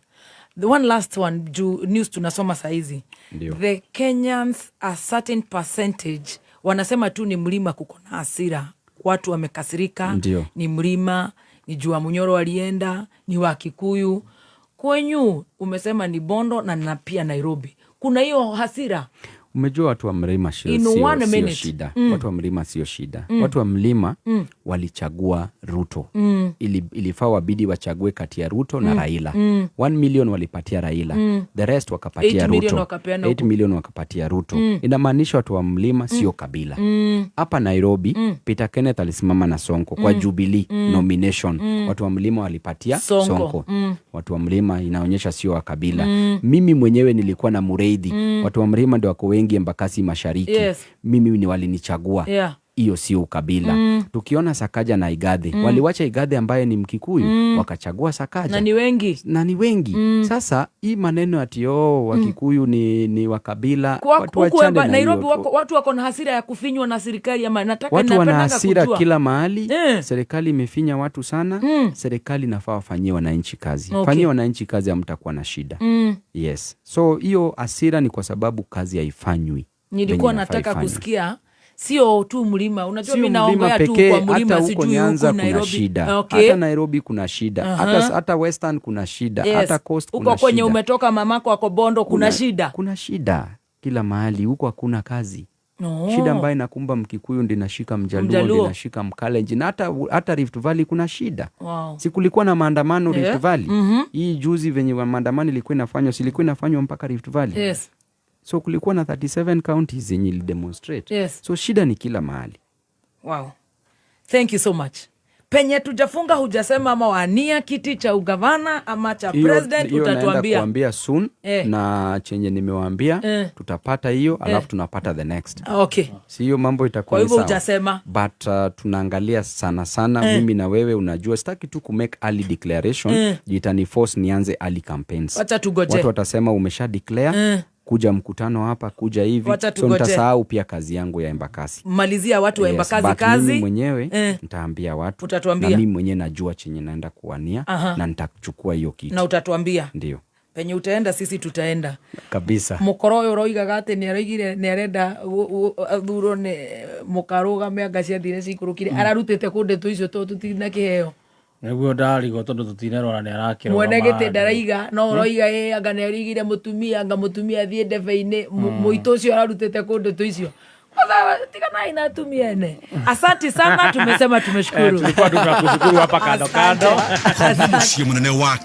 The one last one, juu news tunasoma saizi. Ndio. The Kenyans, a certain percentage, wanasema tu ni mlima kuko na hasira. Watu wamekasirika. Ndio. Ni mlima, ni juu Munyoro walienda, ni wa Kikuyu. Kwenyu umesema ni Bondo na pia Nairobi. Kuna hiyo hasira. Umejua watu wa mlima In one sio minute. shida. Watu wa mlima sio shida. Watu wa mlima walichagua Ruto. Ilifaa wabidi wachague kati ya Ruto na Raila. 1 million walipatia Raila. The rest wakapatia 8 million Ruto. wakapeana 8 million wakapatia Ruto. Inamaanisha watu wa mlima sio kabila. Hapa Nairobi, Peter Kenneth alisimama na Sonko kwa Jubilee nomination. Watu wa mlima walipatia Sonko. Sonko. Watu wa mlima inaonyesha sio wa kabila. Mimi mwenyewe nilikuwa na Mureithi. Watu wa mlima ndio wako wengi Embakasi Mashariki. Mimi ni walinichagua. Hiyo sio ukabila. Tukiona Sakaja na Igathe, waliwacha Igathe ambaye ni Mkikuyu, wakachagua Sakaja. Na ni wengi. Na ni wengi. Sasa hii maneno ati oh, Wakikuyu ni wakabila, watu Huku wachane na Nairobi hiyo. watu wako na hasira ya kufinywa na serikali ama nataka Watu wana napendanga hasira kujua. kila mahali. Serikali imefinya watu sana. Serikali inafaa wafanyie wananchi kazi. Fanyie wananchi kazi, hamtakuwa na shida. Yes. So hiyo hasira ni kwa sababu kazi haifanywi Nilikuwa venye inafaa nataka ifanywe. kusikia sio tu mlima. Unajua Sio mimi mlima naongea tu pekee, kwa mlima, hata huko sijui Nyanza huku kuna Nairobi. shida. Hata Nairobi kuna shida. Hata Western kuna shida. Hata Coast Huko kuna kwenye shida. umetoka mamako ako Bondo kuna shida. Kuna shida kila mahali, huko hakuna kazi. No. Shida ambayo inakumba Mkikuyu ndio inashika Mjaluo, Mjaluo. ndio inashika Mkalenjin, na hata Rift Valley kuna shida. Si kulikuwa na maandamano Rift Valley? Hii juzi venye maandamano ilikuwa inafanywa, si ilikuwa inafanywa mpaka Rift Valley? So kulikuwa na 37 counties zenye ilidemonstrate. So shida ni kila mahali. Wow. Thank you so much. Penye tujafunga hujasema ama wania kiti cha ugavana ama cha president, Hiyo naenda utatuambia. kuambia soon. Na chenye nimewaambia, tutapata hiyo, alafu tunapata the next. Si hiyo mambo itakuwa Kwa ni hivyo sawa. hujasema. But tunaangalia sana sana, mimi na wewe, unajua sitaki tu ku make early declaration, itani force nianze early campaigns. Wacha tugoje. Watu watasema umesha declare. Kuja mkutano hapa, kuja hivi. Wacha So tugoje. nitasahau pia kazi yangu ya Embakasi. Malizia watu wa Yes, Embakasi but kazi. mimi mwenyewe nitaambia watu. Utatuambia. Na mimi mwenyewe najua chenye naenda kuwania na nitachukua hiyo kitu. Na utatuambia. Ndio. Penye utaenda sisi tutaenda. Kabisa. Mukoro ũyũ ũroigaga atĩ nĩ aroigire nĩ arenda athurwo nĩ mũkarũgame anga ciathire cikũrũkire, ararutĩte kũ ndeto icio tondũ tũtirĩ na kĩheo? Nĩguo ndarigwo tondũ tũtinerora nĩ arakĩrũgama Mwene gĩtĩ handũ. Ndaraiga no ũroiga ĩ anga nĩ arigire mũtumia, anga mũtumia athiĩ ndebe-inĩ. Mũitũ ũcio ararutĩte kũ ndeto icio? Kwanza tiganai na atumia ene. Asanti sana, tumesema tumeshukuru. Tulikuwa tunakushukuru hapa kando kando. Mũciĩ mũnene wa